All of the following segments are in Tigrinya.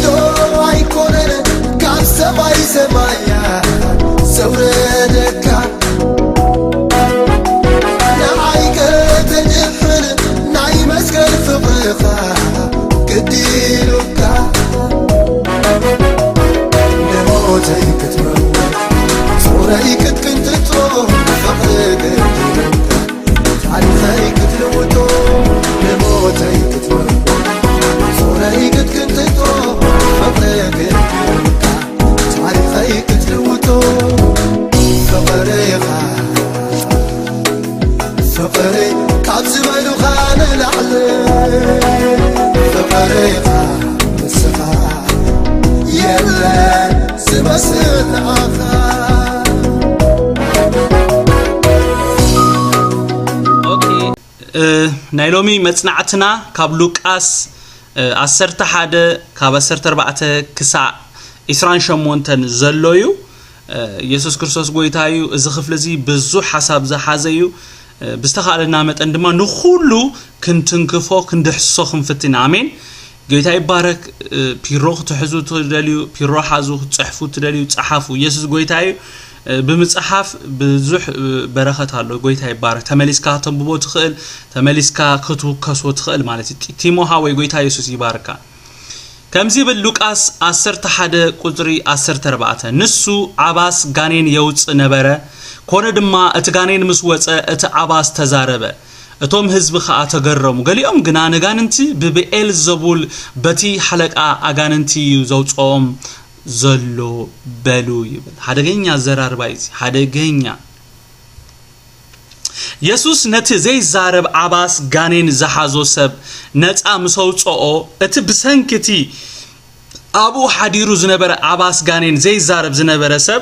ዶ ኣይኮነን ካብ ሰማይ ሰማያ ዘውረደካ፣ ንዓይ ከተድሕን ናይ መስቀል ፍቕርኻ ግዲ ኢሉካ፣ ንሞተይ ክትመውት ጾረይ ክትቅንጥጦ ፍቕሪ ግዲ ኢሉካ። ታሪኸይ ክትልውጦ ንሞተይ ክትመርዶ ጾረይ ክትቅንጥጦ ፍቕሪ ግድልካ። ታሪኸይ ክትልውጦ ፍቕርኻ ፍቕሪ ካብ ዝበሉኻ ንላዕሊ ፍቕርኻ ንስኻ የለን ዝመስል ንዓኻ። ኦኬ፣ እ፣ ናይ ሎሚ መጽናዕትና ካብ ሉቃስ፣ እ፣ ዓሰርተ ሓደ ካብ ዓሰርተ ኣርባዕተ ክሳዕ ዕስራን ሸሞንተን ዘሎ እዩ። እ፣ የሱስ ክርስቶስ ጎይታ እዩ። እዚ ክፍሊ እዚ ብዙሕ ሓሳብ ዝሓዘ እዩ። እ፣ ብዝተኻእለና መጠን ድማ ንኹሉ ክንትንክፎ፣ ክንድሕስሶ ክንፍትን። ኣሜን። ጎይታ ይባረክ። እ፣ ፒሮ ክትሕዙ ትደልዩ ፒሮ ሓዙ፣ ክትጽሕፉ ትደልዩ ጸሓፉ። የሱስ ጎይታ እዩ። እ፣ ብምጽሓፍ ብዙሕ፣ እ፣ በረኸት ኣሎ። ጎይታ ይባረክ። ተመሊስካ ከተንብቦ ትኽእል፣ ተመሊስካ ክትውከሶ ትኽእል ማለት እዩ። ቲ-፣ ቲሞ ሓወይ ጎይታ የሱስ ይባርካ። ከምዚ ይብል ሉቃስ ዓሰርተ ሓደ ቁጽሪ ዓሰርተ ኣርባዕተ፣ ንሱ ዓባስ ጋኔን የውጽእ ነበረ፣ ኮነ ድማ እቲ ጋኔን ምስ ወጸ እቲ ዓባስ ተዛረበ። እቶም ህዝቢ ኸኣ ተገረሙ። ገሊኦም ግና ነጋንንቲ ብብኤል ዘቡል በቲ ሓለቃ ኣጋንንቲ እዩ ዘውጽኦም ዘሎ በሉ ይብል። ሓደገኛ ኣዘራርባ እዩ እዚ። ሓደገኛ። የሱስ ነቲ ዘይዛረብ ዓባስ ጋኔን ዝሓዞ ሰብ ነጻ ምስ ኣውጽኦ፣ እቲ ብሰንኪ እቲ ኣብኡ ሓዲሩ ዝነበረ ዓባስ ጋኔን ዘይዛረብ ዝነበረ ሰብ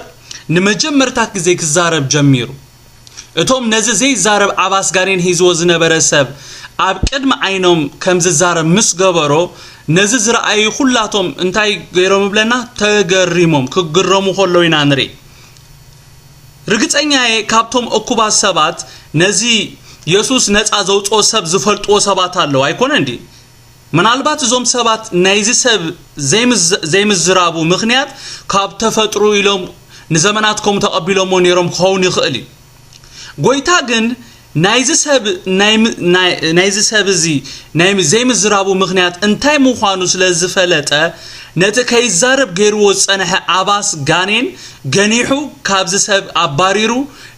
ንመጀመርታ ግዜ ክዛረብ ጀሚሩ። እቶም ነዚ ዘይዛረብ ዓባስ ጋኔን ሒዝዎ ዝነበረ ሰብ ኣብ ቅድሚ ዓይኖም ከም ዝዛረብ ምስ ገበሮ፣ ነዚ ዝረኣዩ ኩላቶም እንታይ ገይሮም እብለና? ተገሪሞም። ክግረሙ ከለዉ ኢና ንርኢ። ርግጸኛ እየ፣ ካብቶም እኩባት ሰባት ነዚ የሱስ ነጻ ዘውጽኦ ሰብ ዝፈልጥዎ ሰባት ኣለዉ፣ ኣይኮነን ድዩ? ምናልባት እዞም ሰባት ናይዚ ሰብ ዘይምዝ-፣ ዘይምዝራቡ ምኽንያት ካብ ተፈጥሩ ኢሎም ንዘመናት ከምኡ ተቐቢሎሞ ነይሮም ክኸውን ይኽእል እዩ። ጎይታ ግን ናይዚ ሰብ ናይ ም-፣ ናይ-፣ ናይዚ ሰብ እዚ ናይ ም-፣ ዘይምዝራቡ ምኽንያት እንታይ ምዃኑ ስለ ዝፈለጠ፣ ነቲ ከይዛረብ ገይርዎ ዝጸንሐ ዓባስ ጋኔን ገኒሑ ካብዚ ሰብ ኣባሪሩ፣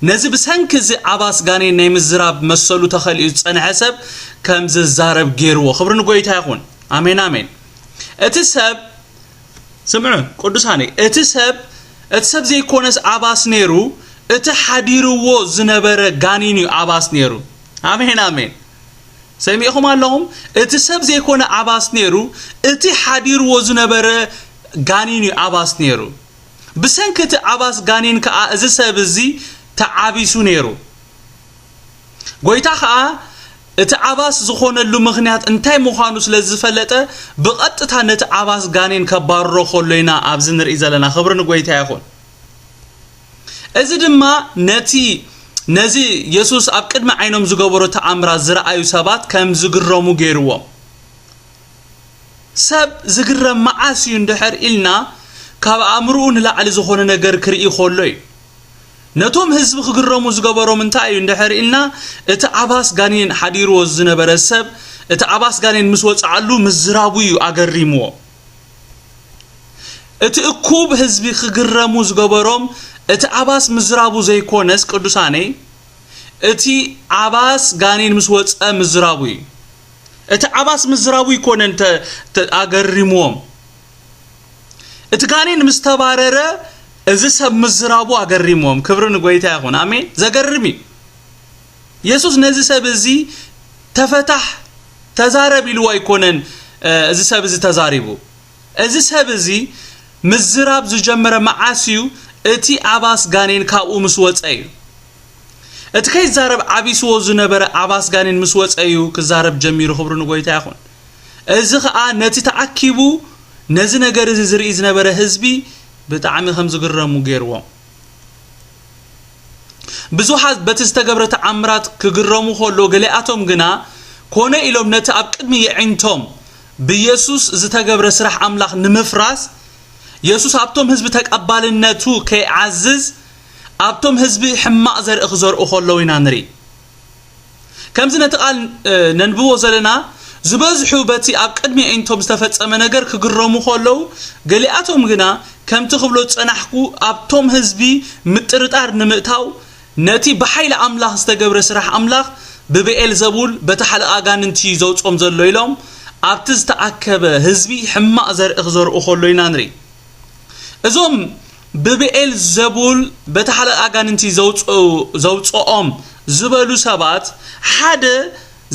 ነዚ ብሰንኪ እዚ ዓባስ ጋኔን ናይ ምዝራብ መሰሉ ተኸሊኡ ዝጸንሐ ሰብ ከም ዝዛረብ ገይርዎ። ክብሪ ንጎይታ ይኹን። ኣሜን፣ ኣሜን። እቲ ሰብ፣ ስምዑ ቅዱሳነይ፣ እቲ ሰብ፣ እቲ ሰብ ዘይኮነስ ዓባስ ነይሩ፣ እቲ ሓዲርዎ ዝነበረ ጋኒን እዩ ዓባስ ነይሩ። ኣሜን፣ ኣሜን። ሰሚዕኹም ኣለኹም? እቲ ሰብ ዘይኮነ ዓባስ ነይሩ፣ እቲ ሓዲርዎ ዝነበረ ጋኒን እዩ ዓባስ ነይሩ። ብሰንኪ እቲ ዓባስ ጋኒን ከኣ እዚ ሰብ እዚ ተዓቢሱ ነይሩ። ጎይታ ኸኣ እቲ ዓባስ ዝኾነሉ ምኽንያት እንታይ ምዃኑ ስለ ዝፈለጠ፣ ብቐጥታ ነቲ ዓባስ ጋኔን ከባርሮ ከሎ ኢና ኣብዚ ንርኢ ዘለና። ክብሪ ንጎይታ ይኹን። እዚ ድማ ነቲ፣ ነዚ የሱስ ኣብ ቅድሚ ዓይኖም ዝገበሮ ተኣምራት ዝረኣዩ ሰባት ከም ዝግረሙ ገይርዎም። ሰብ ዝግረም መዓስ እዩ እንድሕር ኢልና፣ ካብ ኣእምርኡ ንላዕሊ ዝኾነ ነገር ክርኢ ከሎ እዩ። ነቶም ህዝቢ ክግረሙ ዝገበሮም እንታይ እዩ እንድሕር ኢልና፣ እቲ ዓባስ ጋኔን ሓዲርዎ ዝነበረ ሰብ፣ እቲ ዓባስ ጋኔን ምስ ወጽኣሉ ምዝራቡ እዩ ኣገሪምዎ። እቲ እኩብ ህዝቢ ክግረሙ ዝገበሮም፣ እቲ ዓባስ ምዝራቡ ዘይኮነስ፣ ቅዱሳነይ፣ እቲ ዓባስ ጋኔን ምስ ወጸ ምዝራቡ እዩ። እቲ ዓባስ ምዝራቡ ይኮነን ተ-፣ ተ-፣ ኣገሪምዎም። እቲ ጋኔን ምስ ተባረረ፣ እዚ ሰብ ምዝራቡ ኣገሪምዎም። ክብሪ ንጎይታ ይኹን። ኣሜን። ዘገርም እዩ። የሱስ ነዚ ሰብ እዚ፣ "ተፈታሕ፣ ተዛረብ" ኢልዎ ኣይኮነን፣ እ፣ እዚ ሰብ እዚ ተዛሪቡ። እዚ ሰብ እዚ ምዝራብ ዝጀመረ መዓስ እዩ? እቲ ዓባስ ጋኔን ካብኡ ምስ ወጸ እዩ። እቲ ከይዛረብ ዓቢስዎ ዝነበረ ዓባስ ጋኔን ምስ ወጸ እዩ ክዛረብ ጀሚሩ። ክብሪ ንጎይታ ይኹን። እዚ ኸኣ ነቲ ተኣኪቡ ነዚ ነገር እዚ ዝርኢ ዝነበረ ህዝቢ ብጣዕሚ ከም ዝግረሙ ገይርዎም። ብዙሓት በቲ ዝተገብረ ተኣምራት ክግረሙ ከሎ፣ ገሊኣቶም ግና ኮነ ኢሎም ነቲ ኣብ ቅድሚ የዒንቶም ብየሱስ ዝተገብረ ስራሕ ኣምላኽ ንምፍራስ፣ የሱስ ኣብቶም ህዝቢ ተቐባልነቱ ከይዓዝዝ፣ ኣብቶም ህዝቢ ሕማቕ ዘርኢ ክዘርኡ ከለዉ ኢና ንርኢ። ከምዚ ነቲ ቃል፣ እ፣ ነንብቦ ዘለና፣ ዝበዝሑ በቲ ኣብ ቅድሚ ኣዒንቶም ዝተፈጸመ ነገር ክግረሙ ከለዉ፣ ገሊኣቶም ግና፣ ከምቲ ክብሎ ዝጸናሕኩ፣ ኣብቶም ህዝቢ ምጥርጣር ንምእታው፣ ነቲ ብሓይሊ ኣምላኽ ዝተገብረ ስራሕ ኣምላኽ ብብኤልዘቡል፣ በቲ ሓለቓ ኣጋንንቲ ዘውጾም ዘሎ ኢሎም፣ ኣብቲ ዝተኣከበ ህዝቢ ሕማቕ ዘርኢ ክዘርኡ ከሎ ኢና ንርኢ። እዞም ብብኤልዘቡል፣ በቲ ሓለቓ ኣጋንንቲ ዘውጽኡ-፣ ዘውጽኦም ዝበሉ ሰባት ሓደ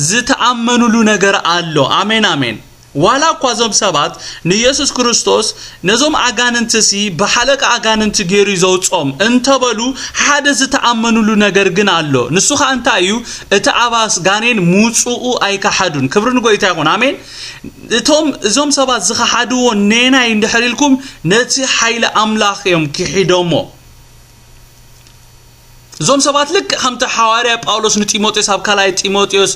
ዝተኣመኑሉ ነገር ኣሎ። ኣሜን፣ ኣሜን። ዋላ እኳ እዞም ሰባት ንየሱስ ክርስቶስ ነዞም ኣጋንንትሲ ብሓለቃ ኣጋንንቲ ገይሩ ዘውጾም እንተበሉ፣ ሓደ ዝተኣመኑሉ ነገር ግን ኣሎ። ንሱ ኸኣ እንታይ እዩ? እቲ ኣባስ ጋኔን ምውጽኡ ኣይከሓዱን። ክብሪ ንጎይታ ይኹን። ኣሜን። እቶም፣ እዞም ሰባት ዝኸሓድዎ ነናይ እንድሕር ኢልኩም፣ ነቲ ሓይሊ ኣምላኽ እዮም ክሒዶሞ። እዞም ሰባት ልክዕ ከምቲ ሓዋርያ ጳውሎስ ንጢሞቴዎስ ኣብ ካልኣይ ጢሞቴዎስ፣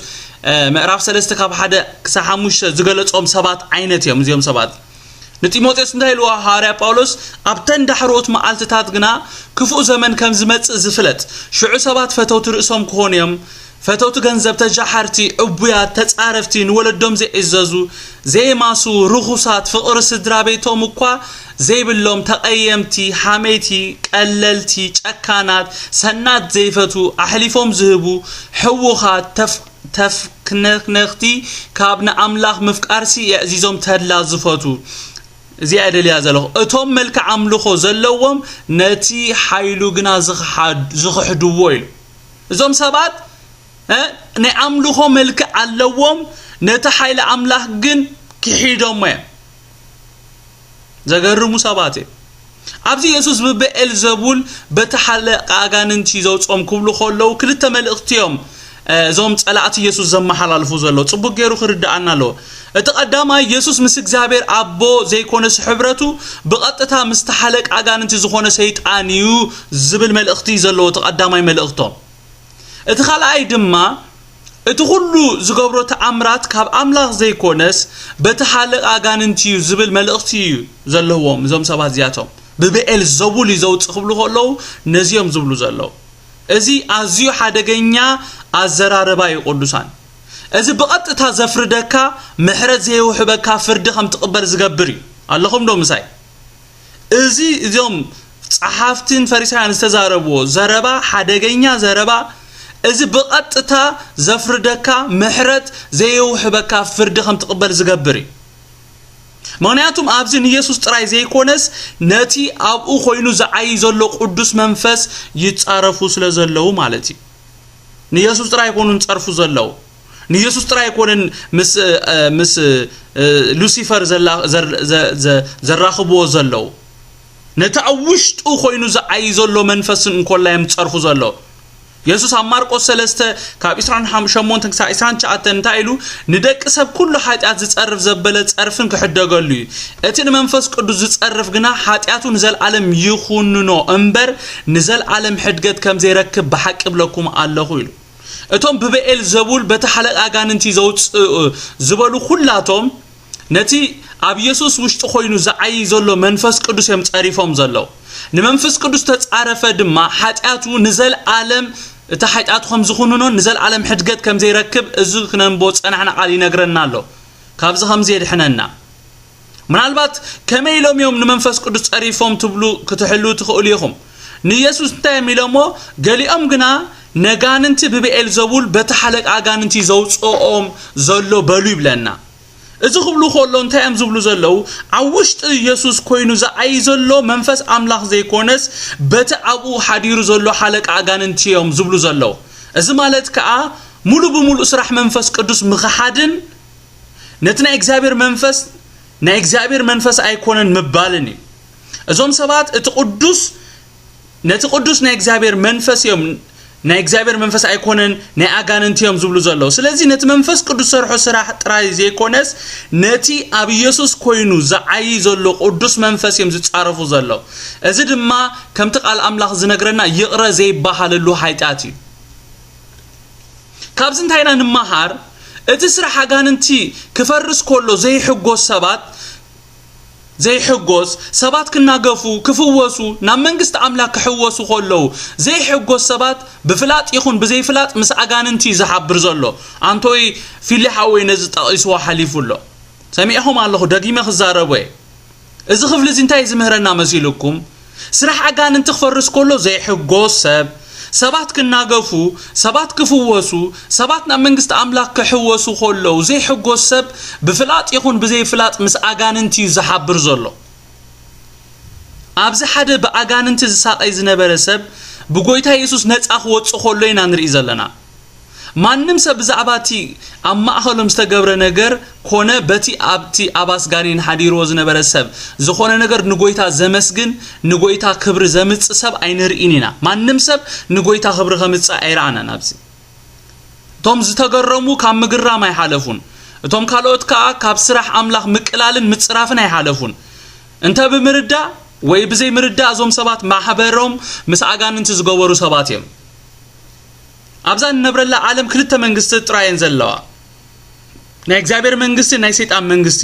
እ፣ ምዕራፍ ሰለስተ ካብ ሓደ ክሳብ ሓሙሽተ ዝገለጾም ሰባት ዓይነት እዮም። እዚኦም ሰባት ንጢሞቴዎስ እንታይ ኢልዎ? ሓዋርያ ጳውሎስ፣ "ኣብተን ዳሕሮት መዓልትታት ግና ክፉእ ዘመን ከም ዝመጽእ ዝፍለጥ፣ ሽዑ ሰባት ፈተውቲ ርእሶም ክኾኑ እዮም፣ ፈተውቲ ገንዘብ፣ ተጃሓርቲ፣ ዕቡያት፣ ተጻረፍቲ፣ ንወለዶም ዘይዕዘዙ፣ ዘይማሱ፣ ርኹሳት፣ ፍቕሪ ስድራ ቤቶም እኳ ዘይብሎም፣ ተቐየምቲ፣ ሓመይቲ፣ ቀለልቲ፣ ጨካናት፣ ሰናት ዘይፈቱ፣ ኣሕሊፎም ዝህቡ፣ ሕዉኻት፣ ተፍ-፣ ተፍክነክነኽቲ፣ ካብ ንኣምላኽ ምፍቃርሲ የዕዚዞም ተድላ ዝፈቱ።" እዚኣ እየ ደልያ ዘለኹ። "እቶም መልክዕ ኣምልኾ ዘለዎም ነቲ ሓይሉ ግና ዝኽሓድ-፣ ዝኽሕድዎ" ኢሉ። እዞም ሰባት፣ እ፣ ናይ ኣምልኾ መልክዕ ኣለዎም፣ ነቲ ሓይሊ ኣምላኽ ግን ክሒዶሞ እዮም። ዘገርሙ ሰባት እዮም። ኣብዚ የሱስ ብብኤልዘቡል በቲ ሓለቃ ኣጋንንቲ ዘውጾም ክብሉ ከለዉ ክልተ መልእኽቲ እዮም፣ እ፣ እዞም ጸላእቲ የሱስ ዘመሓላልፉ ዘለዉ። ጽቡቅ ገይሩ ክርድኣና ኣለዎ። እቲ ቀዳማይ፣ የሱስ ምስ እግዚኣብሔር ኣቦ ዘይኮነስ ሕብረቱ ብቐጥታ ምስቲ ሓለቃ ኣጋንንቲ ዝኾነ ሰይጣን እዩ ዝብል መልእኽቲ እዩ ዘለዎ፣ እቲ ቀዳማይ መልእኽቶም። እቲ ካልኣይ ድማ፣ እቲ ኩሉ ዝገብሮ ተኣምራት ካብ ኣምላኽ ዘይኮነስ በቲ ሓለቃ ኣጋንንቲ እዩ ዝብል መልእኽቲ እዩ ዘለዎም። እዞም ሰባት እዚኣቶም ብብኤል ዘቡል እዩ ዘውጽእ ክብሉ ከለዉ፣ ነዚኦም ዝብሉ ዘለዉ። እዚ ኣዝዩ ሓደገኛ ኣዘራርባ እዩ ቅዱሳን። እዚ ብቐጥታ ዘፍርደካ፣ ምሕረት ዘይውሕበካ ፍርዲ ከም ትቕበል ዝገብር እዩ። ኣለኹም ዶ ምሳይ? እዚ እዞም ጸሓፍትን ፈሪሳውያን ዝተዛረብዎ ዘረባ፣ ሓደገኛ ዘረባ፣ እዚ ብቐጥታ ዘፍርደካ፣ ምሕረት ዘየውሕበካ ፍርዲ ከም ትቕበል ዝገብር እዩ። ምኽንያቱም ኣብዚ ንየሱስ ጥራይ ዘይኮነስ ነቲ ኣብኡ ኮይኑ ዝዓዪ ዘሎ ቅዱስ መንፈስ ይጻረፉ ስለ ዘለዉ ማለት እዩ። ንየሱስ ጥራይ ኣይኮኑን ጸርፉ ዘለዉ። ንየሱስ ጥራይ ኣይኮነን ምስ፣ እ፣ ምስ፣ እ፣ ሉሲፈር ዘላ-፣ ዘር-፣ ዘ-፣ ዘ-፣ ዘራኽብዎ ዘለዉ። ነቲ ኣብ ውሽጡ ኮይኑ ዝዓዪ ዘሎ መንፈስን እንኮላ እዮም ዝጸርፉ ዘለዉ። የሱስ ኣብ ማርቆስ ሰለስተ ካብ ዕስራን ሸሞንተን ክሳብ ዕስራን ትሽዓተን እንታይ ኢሉ? "ንደቂ ሰብ ኩሉ ሓጢኣት ዝጸርፍ ዘበለ ጸርፍን ክሕደገሉ እዩ። እቲ ንመንፈስ ቅዱስ ዝጸርፍ ግና ሓጢኣቱ ንዘለኣለም ይኹንኖ እምበር ንዘለኣለም ሕድገት ከም ዘይረክብ ብሓቂ እብለኩም ኣለኹ" ኢሉ። እቶም ብብኤል ዘቡል በቲ ሓለቃ ኣጋንንቲ ዘውጽእ ዝበሉ ኩላቶም ነቲ ኣብ የሱስ ውሽጢ ኮይኑ ዝዓዪ ዘሎ መንፈስ ቅዱስ እዮም ጸሪፎም ዘለዉ። ንመንፈስ ቅዱስ ተጻረፈ ድማ ሓጢኣቱ ንዘለኣለም፣ እቲ ሓጢኣቱ ከም ዝኹንኖን ንዘለኣለም ሕድገት ከም ዘይረክብ እዚ ክነንቦ ጸናሕና ቃል ይነግረና ኣሎ። ካብዚ ከምዚ የድሕነና። ምናልባት ከመይ ኢሎም እዮም ንመንፈስ ቅዱስ ጸሪፎም ትብሉ ክትሕልዉ ትኽእሉ ኢኹም። ንየሱስ እንታይ እዮም ኢሎሞ? ገሊኦም ግና ነጋንንቲ ብብኤል ዘቡል በቲ ሓለቃ ኣጋንንቲ ዘውጽኦም ዘሎ በሉ ይብለና። እዚ ክብሉ ከሎ እንታይ እዮም ዝብሉ ዘለዉ? ኣብ ውሽጢ የሱስ ኮይኑ ዝዓዪ ዘሎ መንፈስ ኣምላኽ ዘይኮነስ በቲ ኣብኡ ሓዲሩ ዘሎ ሓለቃ ኣጋንንቲ እዮም ዝብሉ ዘለዉ። እዚ ማለት ከኣ ሙሉ ብሙሉ ስራሕ መንፈስ ቅዱስ ምኽሓድን ነቲ ናይ እግዚኣብሔር መንፈስ ናይ እግዚኣብሔር መንፈስ ኣይኮነን ምባልን እዩ። እዞም ሰባት እቲ ቅዱስ፣ ነቲ ቅዱስ ናይ እግዚኣብሔር መንፈስ እዮም፣ ናይ እግዚኣብሔር መንፈስ ኣይኮነን ናይ ኣጋንንቲ እዮም ዝብሉ ዘለዉ። ስለዚ ነቲ መንፈስ ቅዱስ ዝሰርሖ ስራሕ ጥራይ ዘይኮነስ ነቲ ኣብ ኢየሱስ ኮይኑ ዝዓዪ ዘሎ ቅዱስ መንፈስ እዮም ዝጻረፉ ዘለዉ። እዚ ድማ ከምቲ ቃል ኣምላኽ ዝነግረና ይቕረ ዘይበሃለሉ ሓጢኣት እዩ። ካብዚ እንታይ ኢና ንመሃር? እቲ ስራሕ ኣጋንንቲ ክፈርስ ከሎ ዘይሕጎስ ሰባት ዘይሕጎስ ሰባት ክናገፉ ክፍወሱ ናብ መንግስቲ ኣምላኽ ክሕወሱ ከለዉ ዘይሕጎስ ሰባት ብፍላጥ ይኹን ብዘይፍላጥ ምስ ኣጋንንቲ እዩ ዝሓብር ዘሎ። ኣንቶይ ፊሊ ሓወይ ነዚ ጠቒስዎ ሓሊፉ ኣሎ። ሰሚዕኹም ኣለኹ፣ ደጊመ ክዛረቦ እየ። እዚ ክፍሊ እዚ እንታይ ዝምህረና መሲልኩም? ስራሕ ኣጋንንቲ ክፈርስ ከሎ ዘይሕጎስ ሰብ፣ ሰባት ክናገፉ፣ ሰባት ክፍወሱ፣ ሰባት ናብ መንግስቲ ኣምላኽ ክሕወሱ ከለዉ ዘይሕጎስ ሰብ ብፍላጥ ይኹን ብዘይፍላጥ ምስ ኣጋንንቲ እዩ ዝሓብር ዘሎ። ኣብዚ ሓደ ብኣጋንንቲ ዝሳቐይ ዝነበረ ሰብ ብጎይታ የሱስ ነጻ ክወጽእ ከሎ ኢና ንርኢ ዘለና። ማንም ሰብ ብዛዕባ እቲ ኣብ ማእኸሎም ዝተገብረ ነገር ኮነ በቲ ኣብቲ ኣባስ ጋኔን ሓዲርዎ ዝነበረ ሰብ ዝኾነ ነገር ንጎይታ ዘመስግን ንጎይታ ክብሪ ዘምጽእ ሰብ ኣይንርኢን ኢና። ማንም ሰብ ንጎይታ ክብሪ ከምጽእ ኣይረኣናን ኣብዚ። እቶም ዝተገረሙ ካብ ምግራም ኣይሓለፉን። እቶም ካልኦት ከኣ ካብ ስራሕ ኣምላኽ ምቅላልን ምጽራፍን ኣይሓለፉን። እንተ ብምርዳእ ወይ ብዘይምርዳእ እዞም ሰባት ማሕበሮም ምስ ኣጋንንቲ ዝገበሩ ሰባት እዮም። ኣብዛ ንነብረላ ዓለም ክልተ መንግስቲ ጥራየን ዘለዋ፣ ናይ እግዚኣብሔር መንግስቲ ናይ ሰይጣን መንግስቲ።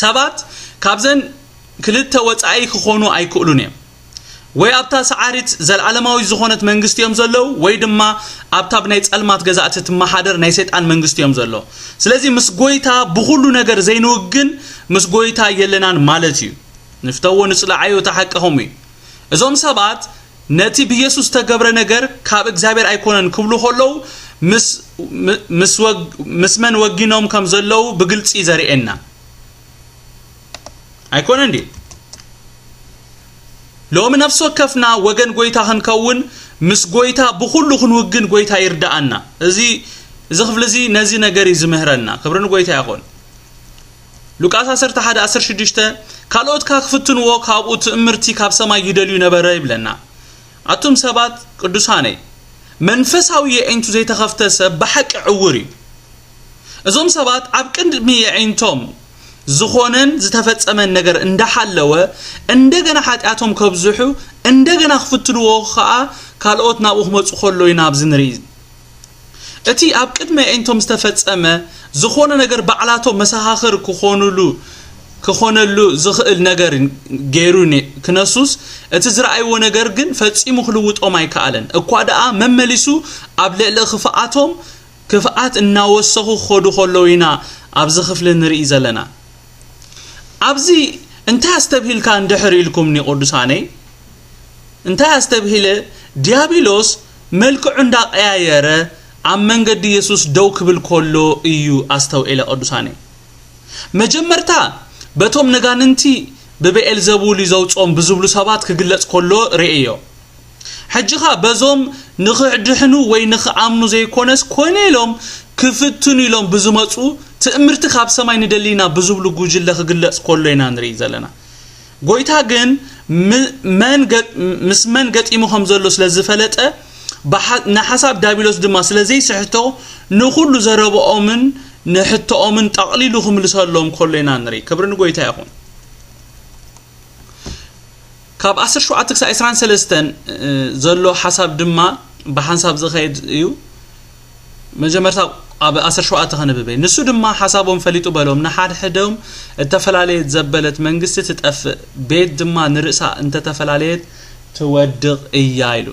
ሰባት ካብዘን ክልተ ወጻኢ ክኾኑ ኣይክእሉን እዮም። ወይ ኣብታ ሰዓሪት ዘለዓለማዊ ዝኾነት መንግስቲ እዮም ዘለዉ፣ ወይ ድማ ኣብታ ብናይ ጸልማት ገዛእቲ ትመሓደር ናይ ሰይጣን መንግስቲ እዮም ዘለዉ። ስለዚ ምስ ጎይታ ብኹሉ ነገር ዘይንውግን ምስ ጎይታ የለናን ማለት እዩ። ንፍተዎ ንጽላዓዮ፣ እቲ ሓቂ ከምኡ እዩ። እዞም ሰባት ነቲ ብየሱስ ዝተገብረ ነገር ካብ እግዚኣብሔር ኣይኮነን ክብሉ ከለዉ ምስ ምስ ወግ ምስ መን ወጊኖም ከም ዘለዉ ብግልጺ ዘርእየና ኣይኮነን ድዩ? ሎሚ ነፍሲ ወከፍና ወገን ጎይታ ክንከውን ምስ ጎይታ ብኹሉ ክንውግን ጎይታ ይርዳኣና። እዚ እዚ ክፍሊ እዚ ነዚ ነገር እዩ ዝምህረና። ክብሪ ንጎይታ ይኹን። ሉቃስ ዓሰርተ ሓደ ዓሰርተ ሽዱሽተ ካልኦት ከኣ ክፍትንዎ ካብኡ ትእምርቲ ካብ ሰማይ ይደልዩ ነበረ ይብለና። ኣቱም ሰባት ቅዱሳነይ፣ መንፈሳዊ የዒንቱ ዘይተኸፍተ ሰብ ብሓቂ ዕውር እዩ። እዞም ሰባት ኣብ ቅድሚ የዒንቶም ዝኾነን ዝተፈጸመን ነገር እንዳሓለወ እንደገና ሓጢኣቶም ከብዝሑ እንደገና ክፍትንዎ ከኣ ካልኦት ናብኡ ክመጹ ከሎ ኢና ኣብዚ ንርኢ። እቲ ኣብ ቅድሚ ኣዒንቶም ዝተፈጸመ ዝኾነ ነገር ባዕላቶም መሰኻኽር ክኾኑሉ ክኾነሉ ዝኽእል ነገር ገይሩ ነ- ክነሱስ እቲ ዝረኣይዎ ነገር ግን ፈጺሙ ክልውጦም ኣይከኣለን። እኳ ደኣ መመሊሱ ኣብ ልዕሊ ክፍኣቶም ክፍኣት እናወሰኹ ክኸዱ ከለዉ ኢና ኣብዚ ክፍሊ ንርኢ ዘለና። ኣብዚ እንታይ ኣስተብሂልካ እንድሕር ኢልኩምኒ ቅዱሳነይ፣ እንታይ ኣስተብሂለ፣ ዲያብሎስ መልክዑ እንዳቀያየረ ኣብ መንገዲ የሱስ ደው ክብል ከሎ እዩ ኣስተውዒለ ቅዱሳነይ። መጀመርታ በቶም ነጋንንቲ ብብኤልዘቡል እዩ ዘውፅኦም ብዝብሉ ሰባት ክግለፅ ከሎ ርእዮ። ሕጂ ኸኣ በዞም ንኽድሕኑ ወይ ንኽኣምኑ ዘይኮነስ ኮነ ኢሎም ክፍትኑ ኢሎም ብዝመፁ ትእምርቲ ካብ ሰማይ ንደሊ ኢና ብዝብሉ ጉጅለ ክግለፅ ከሎ ኢና ንርኢ ዘለና። ጎይታ ግን ም- መን ገ- ምስ መን ገጢሙ ከም ዘሎ ስለ ዝፈለጠ ብሓ- ንሓሳብ ዳቢሎስ ድማ ስለ ዘይስሕቶ ንኹሉ ዘረብኦምን ንሕቶኦምን ጠቕሊሉ ክምልሰሎም ከሎ ኢና ንርኢ። ክብሪ ንጎይታ ይኹን። ካብ ዓሰርተ ሸውዓተ ክሳብ ዕስራን ሰለስተን ዘሎ ሓሳብ ድማ ብሓንሳብ ዝኸይድ እዩ። መጀመርታ ኣብ ዓሰርተ ሸውዓተ ከነብበይ። ንሱ ድማ ሓሳቦም ፈሊጡ በሎም፣ ንሓድሕዶም እተፈላለየት ዘበለት መንግስቲ ትጠፍእ፣ ቤት ድማ ንርእሳ እንተተፈላለየት ትወድቕ እያ ኢሉ።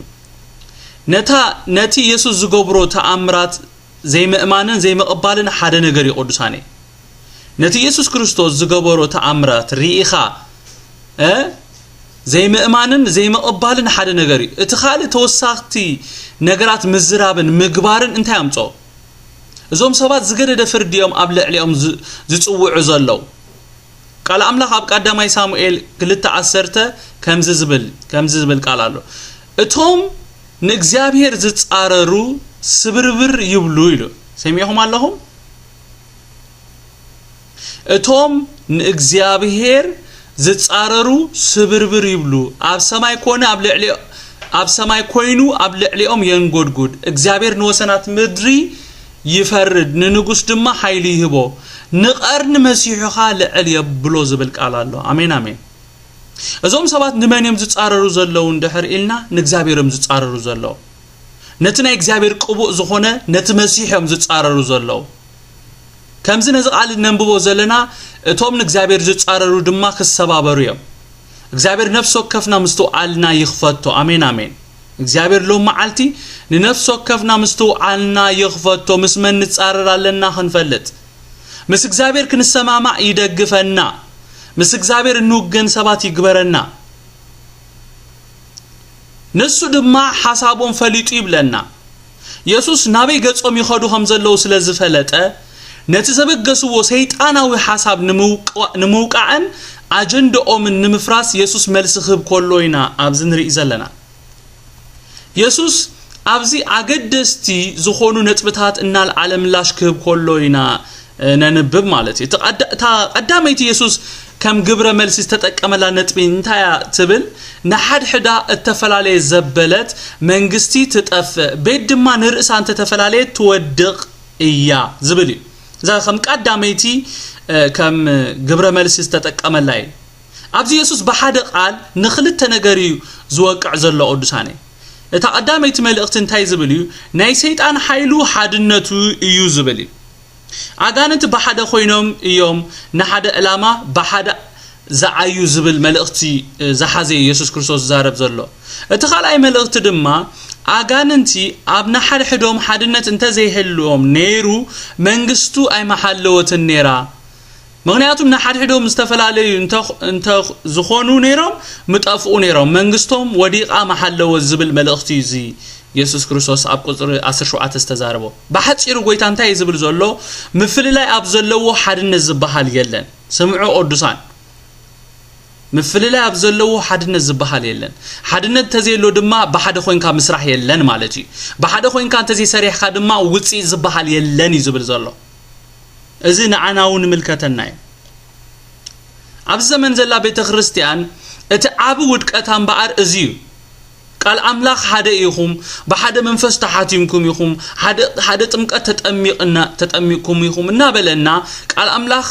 ነታ ነቲ የሱስ ዝገብሮ ተኣምራት ዘይምእማንን ዘይምቕባልን ሓደ ነገር እዩ ቅዱሳነይ። ነቲ የሱስ ክርስቶስ ዝገበሮ ተኣምራት ርኢኻ እ ዘይምእማንን ዘይምቕባልን ሓደ ነገር እዩ። እቲ ካልእ ተወሳኽቲ ነገራት ምዝራብን ምግባርን እንታይ ኣምጾ? እዞም ሰባት ዝገደደ ፍርዲ እዮም ኣብ ልዕሊኦም ዝ- ዝጽውዑ ዘለዉ። ቃል ኣምላኽ ኣብ ቀዳማይ ሳሙኤል ክልተ ዓሰርተ ከምዚ ዝብል ከምዚ ዝብል ቃል ኣሎ። እቶም ንእግዚኣብሔር ዝጻረሩ ስብርብር ይብሉ ኢሉ። ሰሚዕኹም ኣለኹም? እቶም ንእግዚኣብሔር ዝጻረሩ ስብርብር ይብሉ። ኣብ ሰማይ ኮነ ኣብ ልዕሊ ኣብ ሰማይ ኮይኑ ኣብ ልዕሊኦም የንጎድጉድ። እግዚኣብሔር ንወሰናት ምድሪ ይፈርድ፣ ንንጉስ ድማ ሓይሊ ይህቦ። ንቐርኒ መሲሑ ኸኣ ልዕል የብሎ ዝብል ቃል ኣሎ። ኣሜን ኣሜን። እዞም ሰባት ንመን እዮም ዝጻረሩ ዘለዉ እንድሕር ኢልና ንእግዚኣብሔር እዮም ዝጻረሩ ዘለዉ። ነቲ ናይ እግዚኣብሔር ቅቡእ ዝኾነ ነቲ መሲሕ እዮም ዝጻረሩ ዘለዉ። ከምዚ ነዚ ቃል እነንብቦ ዘለና፣ እቶም ንእግዚኣብሔር ዝጻረሩ ድማ ክሰባበሩ እዮም። እግዚኣብሔር ነፍሲ ወከፍና ምስትውዓልና ይኽፈቶ። ኣሜን፣ ኣሜን። እግዚኣብሔር ሎም መዓልቲ ንነፍሲ ወከፍና ምስትውዓልና ይኽፈቶ። ምስ መን ንጻረር ኣለና ክንፈልጥ፣ ምስ እግዚኣብሔር ክንሰማማዕ ይደግፈና። ምስ እግዚኣብሔር እንውገን ሰባት ይግበረና። ንሱ ድማ ሓሳቦም ፈሊጡ ይብለና። የሱስ ናበይ ገጾም ይኸዱ ከም ዘለዉ ስለ ዝፈለጠ፣ ነቲ ዘበገስዎ ሰይጣናዊ ሓሳብ ንምውቃ-፣ ንምውቃዕን ኣጀንዳኦምን ንምፍራስ የሱስ መልሲ ክህብ ከሎ ኢና ኣብዚ ንርኢ ዘለና። የሱስ ኣብዚ ኣገደስቲ ዝኾኑ ነጥብታት እናልዓለ ምላሽ ክህብ ከሎ ኢና፣ እ፣ ነንብብ ማለት እዩ። እቲ ቀዳ-፣ እታ ቀዳመይቲ የሱስ ከም ግብረ መልሲ ዝተጠቀመላ ነጥቢ እንታይ እያ ትብል? ንሓድሕዳ እተፈላለየ ዘበለት መንግስቲ ትጠፍእ፣ ቤት ድማ ንርእሳ እንተተፈላለየት ትወድቕ እያ ዝብል እዩ። እዛ ከም ቀዳመይቲ፣ እ፣ ከም ግብረ መልሲ ዝተጠቀመላ እዩ። ኣብዚ የሱስ ብሓደ ቃል ንኽልተ ነገር እዩ ዝወቅዕ ዘሎ ቅዱሳነይ። እታ ቀዳመይቲ መልእኽቲ እንታይ ዝብል እዩ? ናይ ሰይጣን ሓይሉ ሓድነቱ እዩ ዝብል እዩ። ኣጋንንቲ ብሓደ ኮይኖም እዮም ንሓደ ዕላማ ብሓደ ዝዓዩ ዝብል መልእኽቲ፣ እ፣ ዝሓዘ እዩ የሱስ ክርስቶስ ዝዛረብ ዘሎ። እቲ ካልኣይ መልእኽቲ ድማ ኣጋንንቲ ኣብ ንሓድሕዶም ሓድነት እንተዘይህልዎም ነይሩ መንግስቱ ኣይመሓለወትን ነይራ። ምኽንያቱም ንሓድሕዶም ዝተፈላለዩ እንተ-፣ እንተ ዝኾኑ ነይሮም ምጠፍኡ ነይሮም፣ መንግስቶም ወዲቓ መሓለወ ዝብል መልእኽቲ እዩ እዚ የሱስ ክርስቶስ ኣብ ቁጽሪ ዓሰርተ ሸውዓተ ዝተዛረቦ። ብሓጺሩ ጎይታ እንታይ እዩ ዝብል ዘሎ? ምፍልላይ ኣብ ዘለዎ ሓድነት ዝበሃል የለን። ስምዑ ቅዱሳን፣ ምፍልላይ ኣብ ዘለዎ ሓድነት ዝበሃል የለን። ሓድነት እንተዘየሎ ድማ ብሓደ ኮይንካ ምስራሕ የለን ማለት እዩ። ብሓደ ኮይንካ እንተዘይሰሪሕካ ድማ ውጽኢት ዝበሃል የለን እዩ ዝብል ዘሎ። እዚ ንዓና እውን ይምልከተና እዩ። ኣብዚ ዘመን ዘላ ቤተ ክርስቲያን እቲ ዓቢ ውድቀታ እምበኣር እዚ እዩ። ቃል ኣምላኽ ሓደ ኢኹም፣ ብሓደ መንፈስ ተሓቲምኩም ኢኹም፣ ሓደ፣ ሓደ ጥምቀት ተጠሚቕና፣ ተጠሚቕኩም ኢኹም እናበለና፣ ቃል ኣምላኽ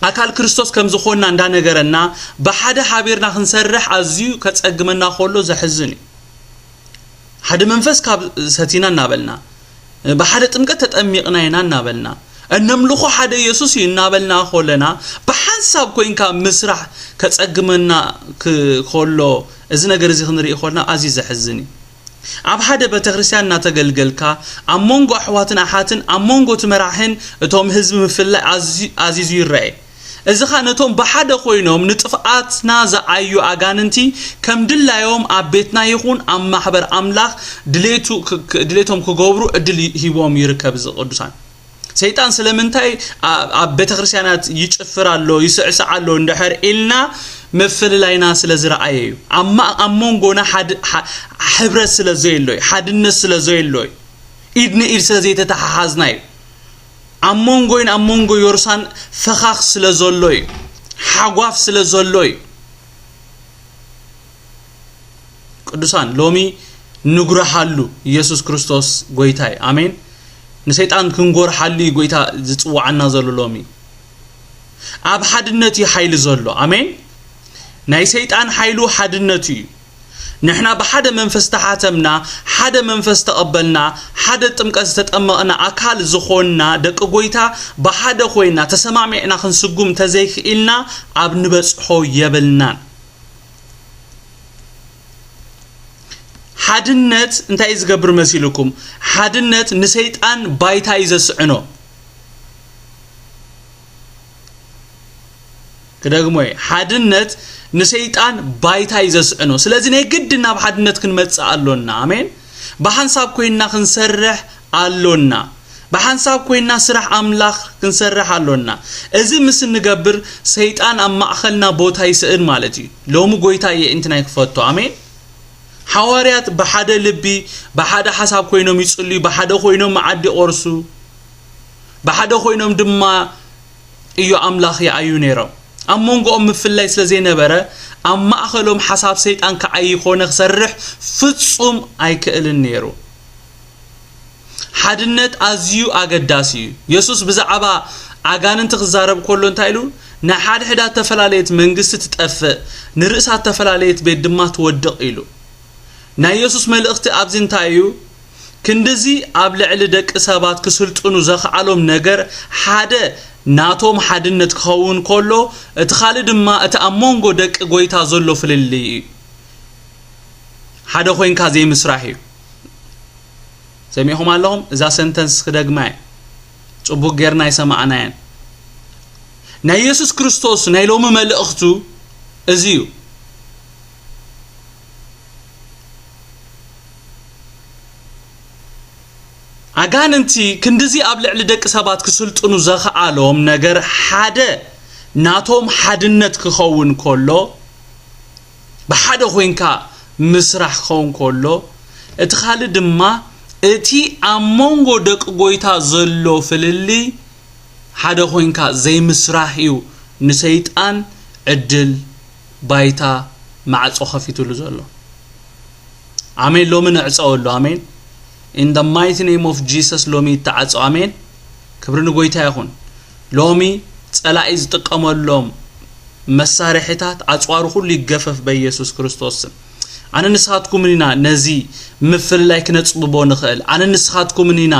ኣካል ክርስቶስ ከም ዝኾንና እንዳነገረና፣ ብሓደ ሓቢርና ክንሰርሕ ኣዝዩ ከጸግመና ከሎ ዘሕዝን እዩ። ሓደ መንፈስ ካብ ሰቲና እናበልና፣ ብሓደ ጥምቀት ተጠሚቕና ኢና እናበልና፣ እነምልኾ ሓደ ኢየሱስ እዩ እናበልና ከለና፣ ብሓንሳብ ኮይንካ ምስራሕ ከጸግመና ክ-፣ ከሎ፣ እዚ ነገር እዚ ክንርኢ ከለና ኣዝዩ ዘሕዝን እዩ። ኣብ ሓደ ቤተክርስትያን እናተገልገልካ፣ ኣብ መንጎ ኣሕዋትን ኣሓትን፣ ኣብ መንጎ እቲ መራሕን እቶም ህዝቢ ምፍልላይ ኣዝዩ፣ ኣዚዙ ይረአ። እዚ ኸኣ ነቶም ብሓደ ኮይኖም ንጥፍኣትና ዝዓዩ ኣጋንንቲ ከም ድላዮም ኣብ ቤትና ይኹን ኣብ ማሕበር ኣምላኽ ድሌቱ ክ-፣ ክ-፣ ድሌቶም ክገብሩ ዕድል ሂቦም ይርከብ። እዚ ቅዱሳን ሰይጣን ስለምንታይ ኣ-፣ ኣብ ቤተክርስትያናት ይጭፍር ኣሎ፣ ይስዕስዕ ኣሎ እንድሕር ኢልና ምፍልላይና ስለ ዝረኣየ እዩ። ኣብ ማ-፣ ኣብ መንጎና ሓድ-፣ ሓ-፣ ሕብረት ስለ ዘየሎ እዩ፣ ሓድነት ስለ ዘየሎ እዩ፣ ኢድ ንኢድ ስለ ዘይተተሓሓዝና እዩ። ኣብ መንጎይን ኣብ መንጎ ዮርሳን ፈኻኽ ስለ ዘሎ እዩ፣ ሓጓፍ ስለ ዘሎ እዩ። ቅዱሳን፣ ሎሚ ንጉርሓሉ ኢየሱስ ክርስቶስ ጎይታ እዩ። ኣሜን። ንሰይጣን ክንጎርሓሉ እዩ ጎይታ ዝጽውዓና ዘሎ ሎሚ። ኣብ ሓድነት እዩ ሓይሊ ዘሎ። ኣሜን። ናይ ሰይጣን ሓይሉ ሓድነቱ እዩ። ንሕና ብሓደ መንፈስ ተሓተምና፣ ሓደ መንፈስ ተቐበልና፣ ሓደ ጥምቀት ዝተጠመቕና ኣካል ዝኾንና ደቂ ጎይታ ብሓደ ኮይና ተሰማሚዕና ክንስጉም እንተዘይክኢልና ኣብ ንበጽሖ የብልናን። ሓድነት እንታይ እዩ ዝገብር መሲልኩም? ሓድነት ንሰይጣን ባይታ እዩ ዘስዕኖ። ክደግሞ እየ፣ ሓድነት ንሰይጣን ባይታ እዩ ዘስዕኖ። ስለዚ ናይ ግድን ናብ ሓድነት ክንመጽእ ኣሎና። ኣሜን። ብሓንሳብ ኮይንና ክንሰርሕ ኣሎና። ብሓንሳብ ኮይንና ስራሕ ኣምላኽ ክንሰርሕ ኣሎና። እዚ ምስ እንገብር ሰይጣን ኣብ ማእኸልና ቦታ ይስእን ማለት እዩ። ሎሚ ጎይታ የእንትና ይክፈቶ። ኣሜን። ሓዋርያት ብሓደ ልቢ፣ ብሓደ ሓሳብ ኮይኖም ይጽልዩ፣ ብሓደ ኮይኖም መዓዲ ይቆርሱ፣ ብሓደ ኮይኖም ድማ እዩ ኣምላኽ ይኣዩ ነይሮም። ኣብ መንጎኦም ምፍላይ ስለ ዘይነበረ፣ ኣብ ማእኸሎም ሓሳብ ሰይጣን ክዓይ ይኾነ ክሰርሕ ፍጹም ኣይክእልን ነይሩ። ሓድነት ኣዝዩ ኣገዳሲ እዩ። የሱስ ብዛዕባ ኣጋንንቲ ክዛረብ ከሎ እንታይ ኢሉ? ንሓድሕዳ እተፈላለየት መንግስቲ ትጠፍእ፣ ንርእሳ እተፈላለየት ቤት ድማ ትወድቕ ኢሉ። ናይ የሱስ መልእኽቲ ኣብዚ እንታይ እዩ? ክንድዚ ኣብ ልዕሊ ደቂ ሰባት ክስልጥኑ ዘኽኣሎም ነገር ሓደ ናቶም ሓድነት ክኸውን ከሎ፣ እቲ ካልእ ድማ እቲ ኣብ መንጎ ደቂ ጎይታ ዘሎ ፍልልይ እዩ። ሓደ ኮይንካ ዘይምስራሕ እዩ። ሰሚዕኹም ኣለኹም? እዛ ሰንተንስ ክደግማ እየ። ጽቡቅ ጌርና ኣይሰማዕናያን። ናይ የሱስ ክርስቶስ ናይ ሎሚ መልእኽቱ እዚ እዩ። ኣጋንንቲ ክንድዚ ኣብ ልዕሊ ደቂ ሰባት ክስልጥኑ ዘኽኣሎም ነገር ሓደ ናቶም ሓድነት ክኸውን ከሎ፣ ብሓደ ኮይንካ ምስራሕ ክኸውን ከሎ፣ እቲ ካልእ ድማ እቲ ኣብ መንጎ ደቂ ጎይታ ዘሎ ፍልልይ ሓደ ኮይንካ ዘይምስራሕ እዩ ንሰይጣን ዕድል ባይታ ማዕጾ ከፊትሉ ዘሎ። ኣሜን። ሎሚ ንዕጸወሉ። ኣሜን። In the mighty name of Jesus ሎሚ ይተዓጾ። ኣሜን። ክብሪ ንጎይታ ይኹን። ሎሚ ጸላኢ ዝጥቀመሎም መሳርሒታት ኣጽዋሩ ኩሉ ይገፈፍ በኢየሱስ ክርስቶስ ስም። ኣነ ንስኻትኩምን ኢና ነዚ ምፍልላይ ክነጽብቦ ንኽእል። ኣነ ንስኻትኩምን ኢና፣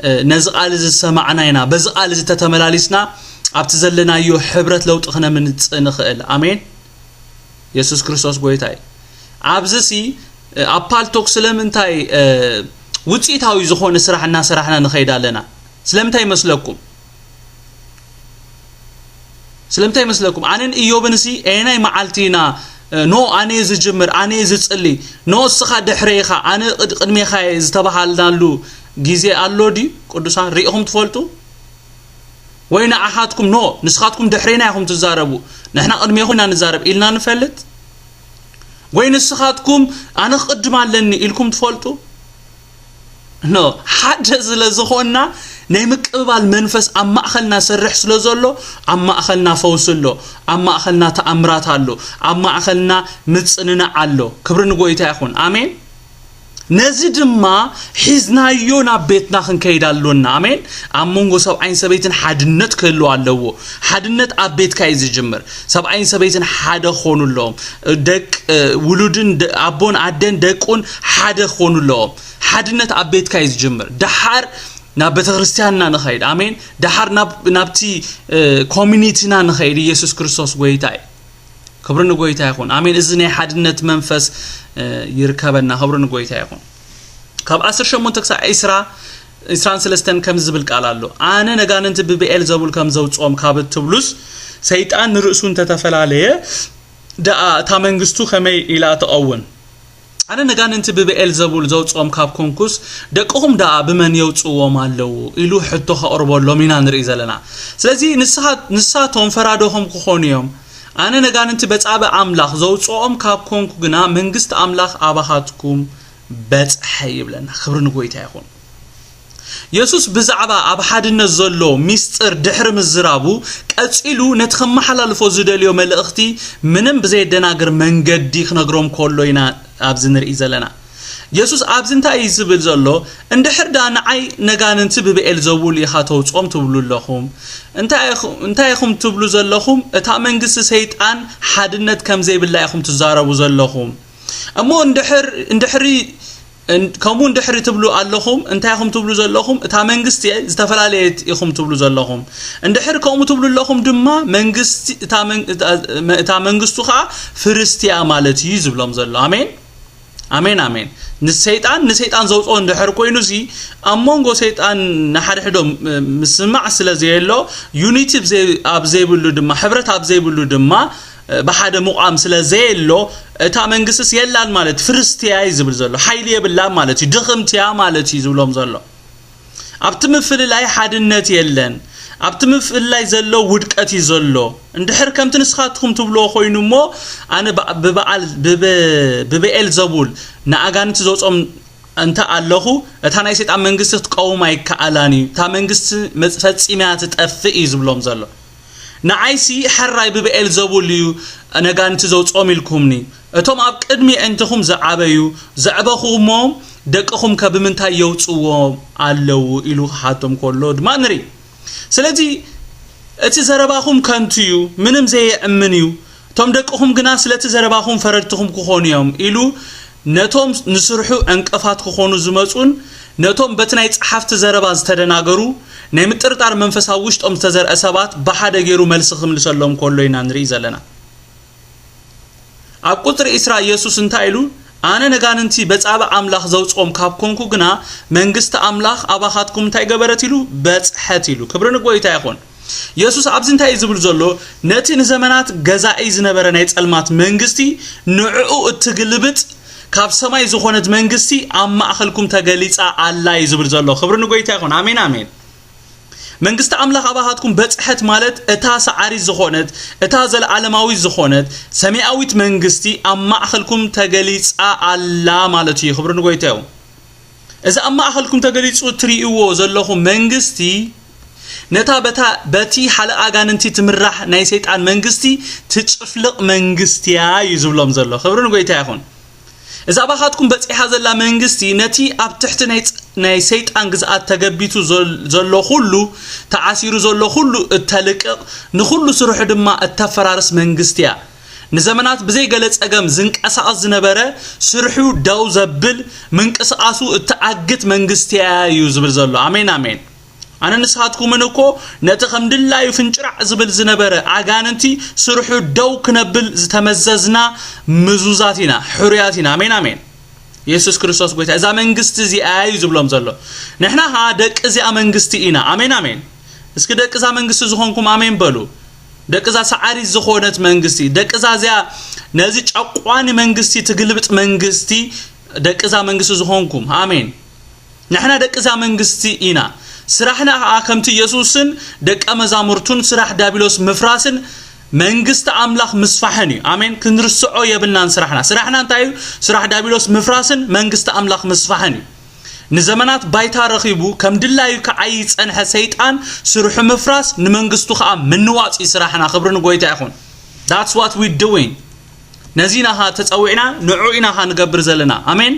እ፣ ነዚ ቃል እዚ ዝሰማዕና ኢና። በዚ ቃል እዚ ተተመላሊስና ኣብቲ ዘለናዮ ሕብረት ለውጢ ክነምንጽእ ንኽእል። ኣሜን። የሱስ ክርስቶስ ጎይታ እዩ። ኣብዚ ሲ፣ እ፣ ኣብ ፓልቶክ ስለምንታይ፣ እ፣ ውጽኢታዊ ዝኾነ ስራሕ እናሰራሕና ንኸይድ ኣለና? ስለምንታይ ይመስለኩም? ስለምንታይ ይመስለኩም? ኣነን ኢዮብን ሲ፣ ኣየናይ መዓልቲ ኢና፣ እ፣ ኖ፣ ኣነ እየ ዝጅምር፣ ኣነ እየ ዝጽሊ፣ ኖ፣ እስኻ ድሕረይ ኢኻ፣ ኣነ ቅድ-፣ ቅድሜኻ እየ ዝተባሃልናሉ ግዜ ኣሎ ድዩ? ቅዱሳን፣ ሪኢኹም ትፈልጡ? ወይ ንዓኻትኩም፣ ኖ፣ ንስኻትኩም ድሕሬና ኢኹም ትዛረቡ፣ ንሕና ቅድሜኹም ኢና ንዛረብ ኢልና ንፈልጥ? ወይ ንስኻትኩም፣ ኣነ ክቕድም ኣለኒ ኢልኩም ትፈልጡ? ኖ፣ ሓደ ስለ ዝኾንና፣ ናይ ምቅብባል መንፈስ ኣብ ማእኸልና ሰርሕ ስለ ዘሎ፣ ኣብ ማእኸልና ፈውሲ ኣሎ፣ ኣብ ማእኸልና ተኣምራት ኣሎ፣ ኣብ ማእኸልና ምጽንናዕ ኣሎ። ክብሪ ንጎይታ ይኹን። ኣሜን። ነዚ ድማ ሒዝናዮ ናብ ቤትና ክንከይድ ኣሎና። ኣሜን። ኣብ መንጎ ሰብኣይን ሰበይትን ሓድነት ክህልው ኣለዎ። ሓድነት ኣብ ቤትካ እዩ ዝጅምር። ሰብኣይን ሰበይትን ሓደ ክኾኑ ኣለዎም። ደቅ-፣ ውሉድን ደ-፣ ኣቦን ኣደን ደቁን ሓደ ክኾኑ ኣለዎም። ሓድነት ኣብ ቤትካ እዩ ዝጅምር። ደሓር ናብ ቤተክርስትያንና ንኸይድ። ኣሜን። ደሓር ናብ፣ ናብቲ፣ እ፣ ኮሚኒቲና ንኸይድ። ኢየሱስ ክርስቶስ ጎይታ እዩ። ክብሪ ንጎይታ ይኹን። ኣሜን። እዚ ናይ ሓድነት መንፈስ፣ እ፣ ይርከበና። ክብሪ ንጎይታ ይኹን። ካብ ዓሰርተ ሸሞንተ ክሳዕ ዕስራ፣ ዕስራን ሰለስተን ከምዚ ዝብል ቃል ኣሎ። ኣነ ነጋንንቲ ብብኤል ዘቡል ከም ዘውጽኦም ካብ እትብሉስ፣ ሰይጣን ንርእሱ እንተተፈላለየ ደኣ እታ መንግስቱ ከመይ ኢላ ትኸውን? ኣነ ነጋንንቲ ብብኤል ዘቡል ዘውጽኦም ካብ ኮንኩስ፣ ደቅኹም ደኣ ብመን የውጽዎም ኣለዉ? ኢሉ ሕቶ ከቕርበሎም ኢና ንርኢ ዘለና። ስለዚ ንስኻ-፣ ንሳቶም ፈራዶኹም ክኾኑ እዮም። ኣነ ነጋንንቲ በጻብእ ኣምላኽ ዘውጽኦም ካብ ኮንኩ ግና፣ መንግስቲ ኣምላኽ ኣባኻትኩም በጽሐ ይብለና። ክብሪ ንጎይታ ይኹን። የሱስ ብዛዕባ ኣብ ሓድነት ዘሎ ሚስጥር ድሕሪ ምዝራቡ፣ ቀጺሉ ነቲ ከመሓላልፎ ዝደልዮ መልእኽቲ ምንም ብዘየደናግር መንገዲ ክነግሮም ከሎ ኢና ኣብዚ ንርኢ ዘለና። የሱስ ኣብዚ እንታይ እዩ ዝብል ዘሎ? እንድሕር ደኣ ንዓይ ነጋንንቲ ብብኤል ዘቡል ኢኻ ተውጽኦም ትብሉ ኣለኹም። እንታይ ኢኹ-፣ እንታይ ኢኹም ትብሉ ዘለኹም? እታ መንግስቲ ሰይጣን ሓድነት ከም ዘይብላ ኢኹም ትዛረቡ ዘለኹም። እሞ እንድሕር-፣ እንድሕሪ-፣ እን-፣ ከምኡ እንድሕሪ ትብሉ ኣለኹም፣ እንታይ ኢኹም ትብሉ ዘለኹም? እታ መንግስቲ ዝተፈላለየት ኢኹም ትብሉ ዘለኹም። እንድሕር ከምኡ ትብሉ ኣለኹም ድማ፣ መንግስቲ፣ እታ መን-፣ እታ፣ እታ መንግስቱ ኸዓ ፍርስቲ እያ ማለት እዩ ዝብሎም ዘሎ። ኣሜን? ኣሜን፣ ኣሜን። ንሰይጣን፣ ንሰይጣን ዘውፅኦ እንድሕር ኮይኑ፣ እዚ ኣብ መንጎ ሰይጣን ንሓድሕዶም፣ እ፣ ምስማዕ ስለ ዘየሎ፣ ዩኒቲ ብዘይ-፣ ኣብ ዘይብሉ ድማ፣ ሕብረት ኣብ ዘይብሉ ድማ፣ እ፣ ብሓደ ምቋም ስለ ዘየሎ፣ እታ መንግስትስ የላን ማለት፣ ፍርስቲ እያ እዩ ዝብል ዘሎ። ሓይሊ የብላን ማለት እዩ፣ ድኽምቲ እያ ማለት እዩ ዝብሎም ዘሎ። ኣብቲ ምፍልላይ ሓድነት የለን። ኣብቲ ምፍልላይ ዘሎ ውድቀት እዩ ዘሎ። እንድሕር ከምቲ ንስኻትኩም ትብልዎ ኮይኑ እሞ፣ ኣነ ብ-፣ ብበዓል-፣ ብበ-፣ ብብኤል ዘቡል ንኣጋንንቲ ዘውጾም እንተ ኣለኹ፣ እታ ናይ ሰይጣን መንግስቲ ክትቀውም ኣይከኣላን እዩ። እታ መንግስቲ መጽ-፣ ፈጺማ ትጠፍእ እዩ ዝብሎም ዘሎ። ንዓይሲ ሕራይ ብብኤል ዘቡል እዩ ነጋንንቲ ዘውጾም ኢልኩምኒ። እቶም ኣብ ቅድሚ ኣዒንትኹም ዝዓበዩ፣ ዘዕበኹሞም ደቅኹም ከ ብምንታይ የውጽዎም ኣለዉ? ኢሉ ክሓቶም ከሎ ድማ ንርኢ። ስለዚ እቲ ዘረባኹም ከንቱ እዩ፣ ምንም ዘየእምን እዩ። እቶም ደቅኹም ግና ስለቲ ዘረባኹም ፈረድትኹም ክኾኑ እዮም ኢሉ ነቶም ንስርሑ ዕንቅፋት ክኾኑ ዝመጹን ነቶም በቲ ናይ ጸሓፍቲ ዘረባ ዝተደናገሩ ናይ ምጥርጣር መንፈስ ኣብ ውሽጦም ዝተዘርአ ሰባት ብሓደ ገይሩ መልሲ ክምልሰሎም ከሎ ኢና ንርኢ ዘለና። ኣብ ቁጽሪ ዕስራ ኢየሱስ እንታይ ኢሉ? "ኣነ ነጋንንቲ በጻብእ ኣምላኽ ዘውጽኦም ካብ ኮንኩ ግና መንግስቲ ኣምላኽ ኣባኻትኩም እንታይ ገበረት?" ኢሉ፣ "በጽሐት" ኢሉ። ክብሪ ንጎይታ ይኹን። ኢየሱስ ኣብዚ እንታይ እዩ ዝብል ዘሎ? ነቲ ንዘመናት ገዛኢ ዝነበረ ናይ ጸልማት መንግስቲ ንዕኡ እትግልብጥ ካብ ሰማይ ዝኾነት መንግስቲ ኣብ ማእኸልኩም ተገሊጻ ኣላ እዩ ዝብል ዘሎ። ክብሪ ንጎይታ ይኹን። ኣሜን፣ ኣሜን። መንግስቲ ኣምላኽ ኣባኻትኩም በጽሐት ማለት እታ ሰዓሪት ዝኾነት፣ እታ ዘለዓለማዊት ዝኾነት ሰማያዊት መንግስቲ ኣብ ማእኸልኩም ተገሊጻ ኣላ ማለት እዩ። ክብሪ ንጎይታ ይኹን። እዚ ኣብ ማእኸልኩም ተገሊጹ እትርእይዎ ዘለኹም መንግስቲ ነታ በታ፣ በቲ ሓለቓ ኣጋንንቲ ትምራሕ ናይ ሰይጣን መንግስቲ ትጭፍልቕ መንግስቲ እያ እዩ ዝብሎም ዘሎ። ክብሪ ንጎይታ ይኹን። እዛ ኣባኻትኩም በጺሓ ዘላ መንግስቲ ነቲ ኣብ ትሕቲ ናይ ጸ-፣ ናይ ሰይጣን ግዝኣት ተገቢቱ ዘል-፣ ዘሎ ኩሉ፣ ተዓሲሩ ዘሎ ኩሉ እተልቅቕ፣ ንኹሉ ስርሑ ድማ እተፈራርስ መንግስቲ እያ። ንዘመናት ብዘይ ገለ ጸገም ዝንቀሳቐስ ዝነበረ፣ ስርሑ ደው ዘብል፣ ምንቅስቓሱ እትኣግት መንግስቲ እያ እዩ ዝብል ዘሎ። ኣሜን፣ ኣሜን። ኣነ ንስኻትኩምን እኮ ነቲ ከም ድላዩ ፍንጭራዕ ዝብል ዝነበረ ኣጋንንቲ ስርሑ ደው ክነብል ዝተመዘዝና ምዙዛት ኢና፣ ሕሩያት ኢና። ኣሜን፣ ኣሜን። የሱስ ክርስቶስ ጎይታ። እዛ መንግስቲ እዚኣ እዩ ዝብሎም ዘሎ። ንሕና ኸዓ ደቂ እዚኣ መንግስቲ ኢና። ኣሜን፣ ኣሜን። እስኪ ደቂ እዛ መንግስቲ ዝኾንኩም ኣሜን በሉ። ደቂ እዛ ሰዓሪት ዝኾነት መንግስቲ፣ ደቂ እዛ እዚኣ ነዚ ጨቋኒ መንግስቲ ትግልብጥ መንግስቲ፣ ደቂ እዛ መንግስቲ ዝኾንኩም ኣሜን። ንሕና ደቂ እዛ መንግስቲ ኢና። ስራሕና ኸዓ ከምቲ ኢየሱስን ደቀ መዛሙርቱን ስራሕ ዲያብሎስ ምፍራስን መንግስቲ ኣምላኽ ምስፋሕን እዩ። ኣሜን። ክንርስዖ የብልናን ስራሕና። ስራሕና እንታይ እዩ? ስራሕ ዲያብሎስ ምፍራስን መንግስቲ ኣምላኽ ምስፋሕን እዩ። ንዘመናት ባይታ ረኺቡ ከም ድላዩ ክዓዪ ዝጸንሐ ሰይጣን ስርሑ ምፍራስ፣ ንመንግስቱ ኸዓ ምንዋጽ እዩ ስራሕና። ክብሪ ንጎይታ ይኹን። That's what we doing። ነዚ ኢና ኸዓ ተጸዊዕና፣ ንዑ ኢና ኸዓ ንገብር ዘለና። ኣሜን።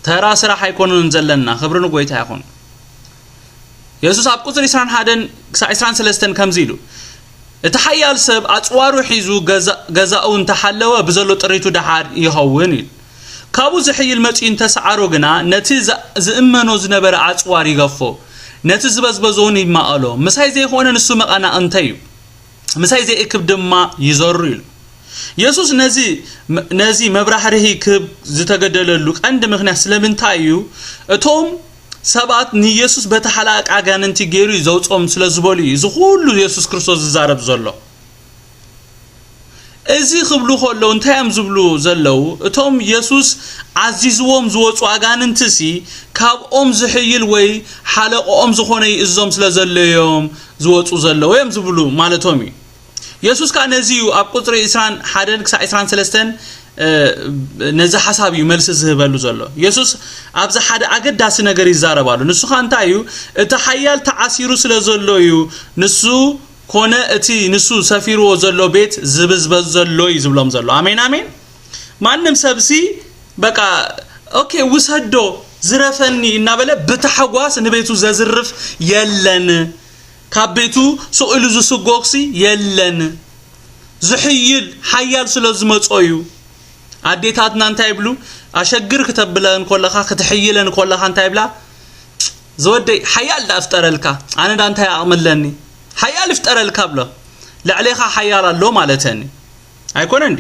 ተራ ስራሕ ኣይኮነን ዘለና። ክብሪ ንጎይታ ይኹን። የሱስ ኣብ ቁጽሪ ዕስራን ሓደን ክሳዕ ዕስራን ሰለስተን ከምዚ ኢሉ፣ "እቲ ሓያል ሰብ ኣጽዋሩ ሒዙ ገዛ-፣ ገዛኡ እንተሓለወ ብዘሎ ጥሪቱ ደሓር ይኸውን" ኢሉ። "ካብኡ ዝሕይል መጺኡ እንተሰዓሮ ግና ነቲ ዝ-፣ ዝእመኖ ዝነበረ ኣጽዋር ይገፎ፣ ነቲ ዝበዝበዞ እውን ይማቐሎ። ምሳይ ዘይኮነ ንሱ መቐናቕንተይ እዩ፣ ምሳይ ዘይእክብ ድማ ይዘሩ" ኢሉ። የሱስ ነዚ፣ ነዚ መብራህርሂ ክህብ ዝተገደለሉ ቀንዲ ምኽንያት ስለምንታይ እዩ? እቶም ሰባት ንየሱስ በቲ ሓላቂ ኣጋንንቲ ገይሩ ዘውፅኦም ስለ ዝበሉ እዩ እዚ ኩሉ የሱስ ክርስቶስ ዝዛረብ ዘሎ። እዚ ክብሉ ከለዉ እንታይ እዮም ዝብሉ ዘለዉ? እቶም የሱስ ዓዚዝዎም ዝወፁ ኣጋንንትሲ ካብኦም ዝሕይል ወይ ሓለቆኦም ዝኾነ ይእዞም ስለ ዘሎ እዮም ዝወፁ ዘለዉ እዮም ዝብሉ ማለቶም እዩ። የሱስ ከኣ ነዚ እዩ ኣብ ቁጽሪ ዕስራን ሓደን ክሳዕ ዕስራን ሰለስተን፣ እ፣ ነዚ ሓሳብ እዩ መልሲ ዝህበሉ ዘሎ። የሱስ ኣብዚ ሓደ ኣገዳሲ ነገር ይዛረብ ኣሎ። ንሱ ከኣ እንታይ እዩ? እቲ ሓያል ተዓሲሩ ስለ ዘሎ እዩ። ንሱ ኮነ እቲ ንሱ ሰፊርዎ ዘሎ ቤት ዝብዝበዝ ዘሎ እዩ ዝብሎም ዘሎ። ኣሜን፣ ኣሜን። ማንም ሰብሲ በቃ፣ "ኦኬ፣ ውሰዶ፣ ዝረፈኒ" እናበለ ብታሕጓስ ንቤቱ ዘዝርፍ የለን። ካብ ቤቱ ስቕ ኢሉ ዝስጎግሲ የለን። ዝሕይል ሓያል ስለ ዝመጾ እዩ። ኣዴታትና እንታይ ይብሉ? ኣሸግር ክተብለን ከለኻ፣ ክትሕይለን ከለኻ እንታይ ይብላ? "ዝወደይ ሓያል ዳ እፍጠረልካ፣ ኣነ ዳ እንታይ ኣቕሚ ኣለኒ? ሓያል ይፍጠረልካ" ብሎ። ልዕሌኻ ሓያል ኣሎ ማለተን እዩ። ኣይኮነ እንዲ?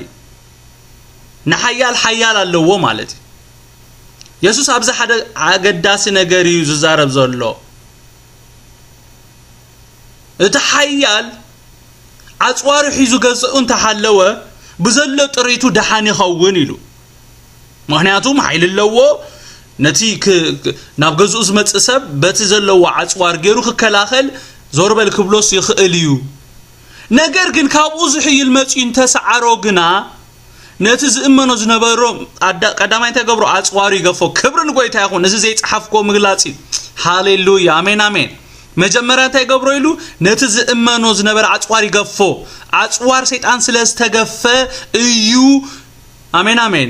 ንሓያል ሓያል ኣለዎ ማለት እዩ። የሱስ ኣብዚ ሓደ ኣገዳሲ ነገር እዩ ዝዛረብ ዘሎ። እቲ ሓያል ኣጽዋሩ ሒዙ ገዝኡ እንተሃለወ፣ ብዘሎ ጥሪቱ ደሓን ይኸውን ኢሉ። ምኽንያቱም ሓይሊ ኣለዎ፣ ነቲ ክ-፣ ክ-፣ ናብ ገዝኡ ዝመጽእ ሰብ በቲ ዘለዎ ኣጽዋር ገይሩ ክከላኸል፣ ዞር በል ክብሎስ ይኽእል እዩ። ነገር ግን ካብኡ ዝሕይል መጺኡ እንተሰዓሮ ግና፣ ነቲ ዝእመኖ ዝነበሮ ኣዳ-፣ ቀዳማይ እንታይ ገብሮ? ኣጽዋሩ ይገፎ። ክብሪ ንጎይታ ይኹን። እዚ ዘይጸሓፍክዎ ምግላጽ እዩ። ሃሌሉያ። ኣሜን፣ ኣሜን። መጀመርያ እንታይ ገብሮ ኢሉ? ነቲ ዝእመኖ ዝነበረ ኣጽዋር ይገፎ። ኣጽዋር ሰይጣን ስለ ዝተገፈ እዩ። ኣሜን፣ ኣሜን።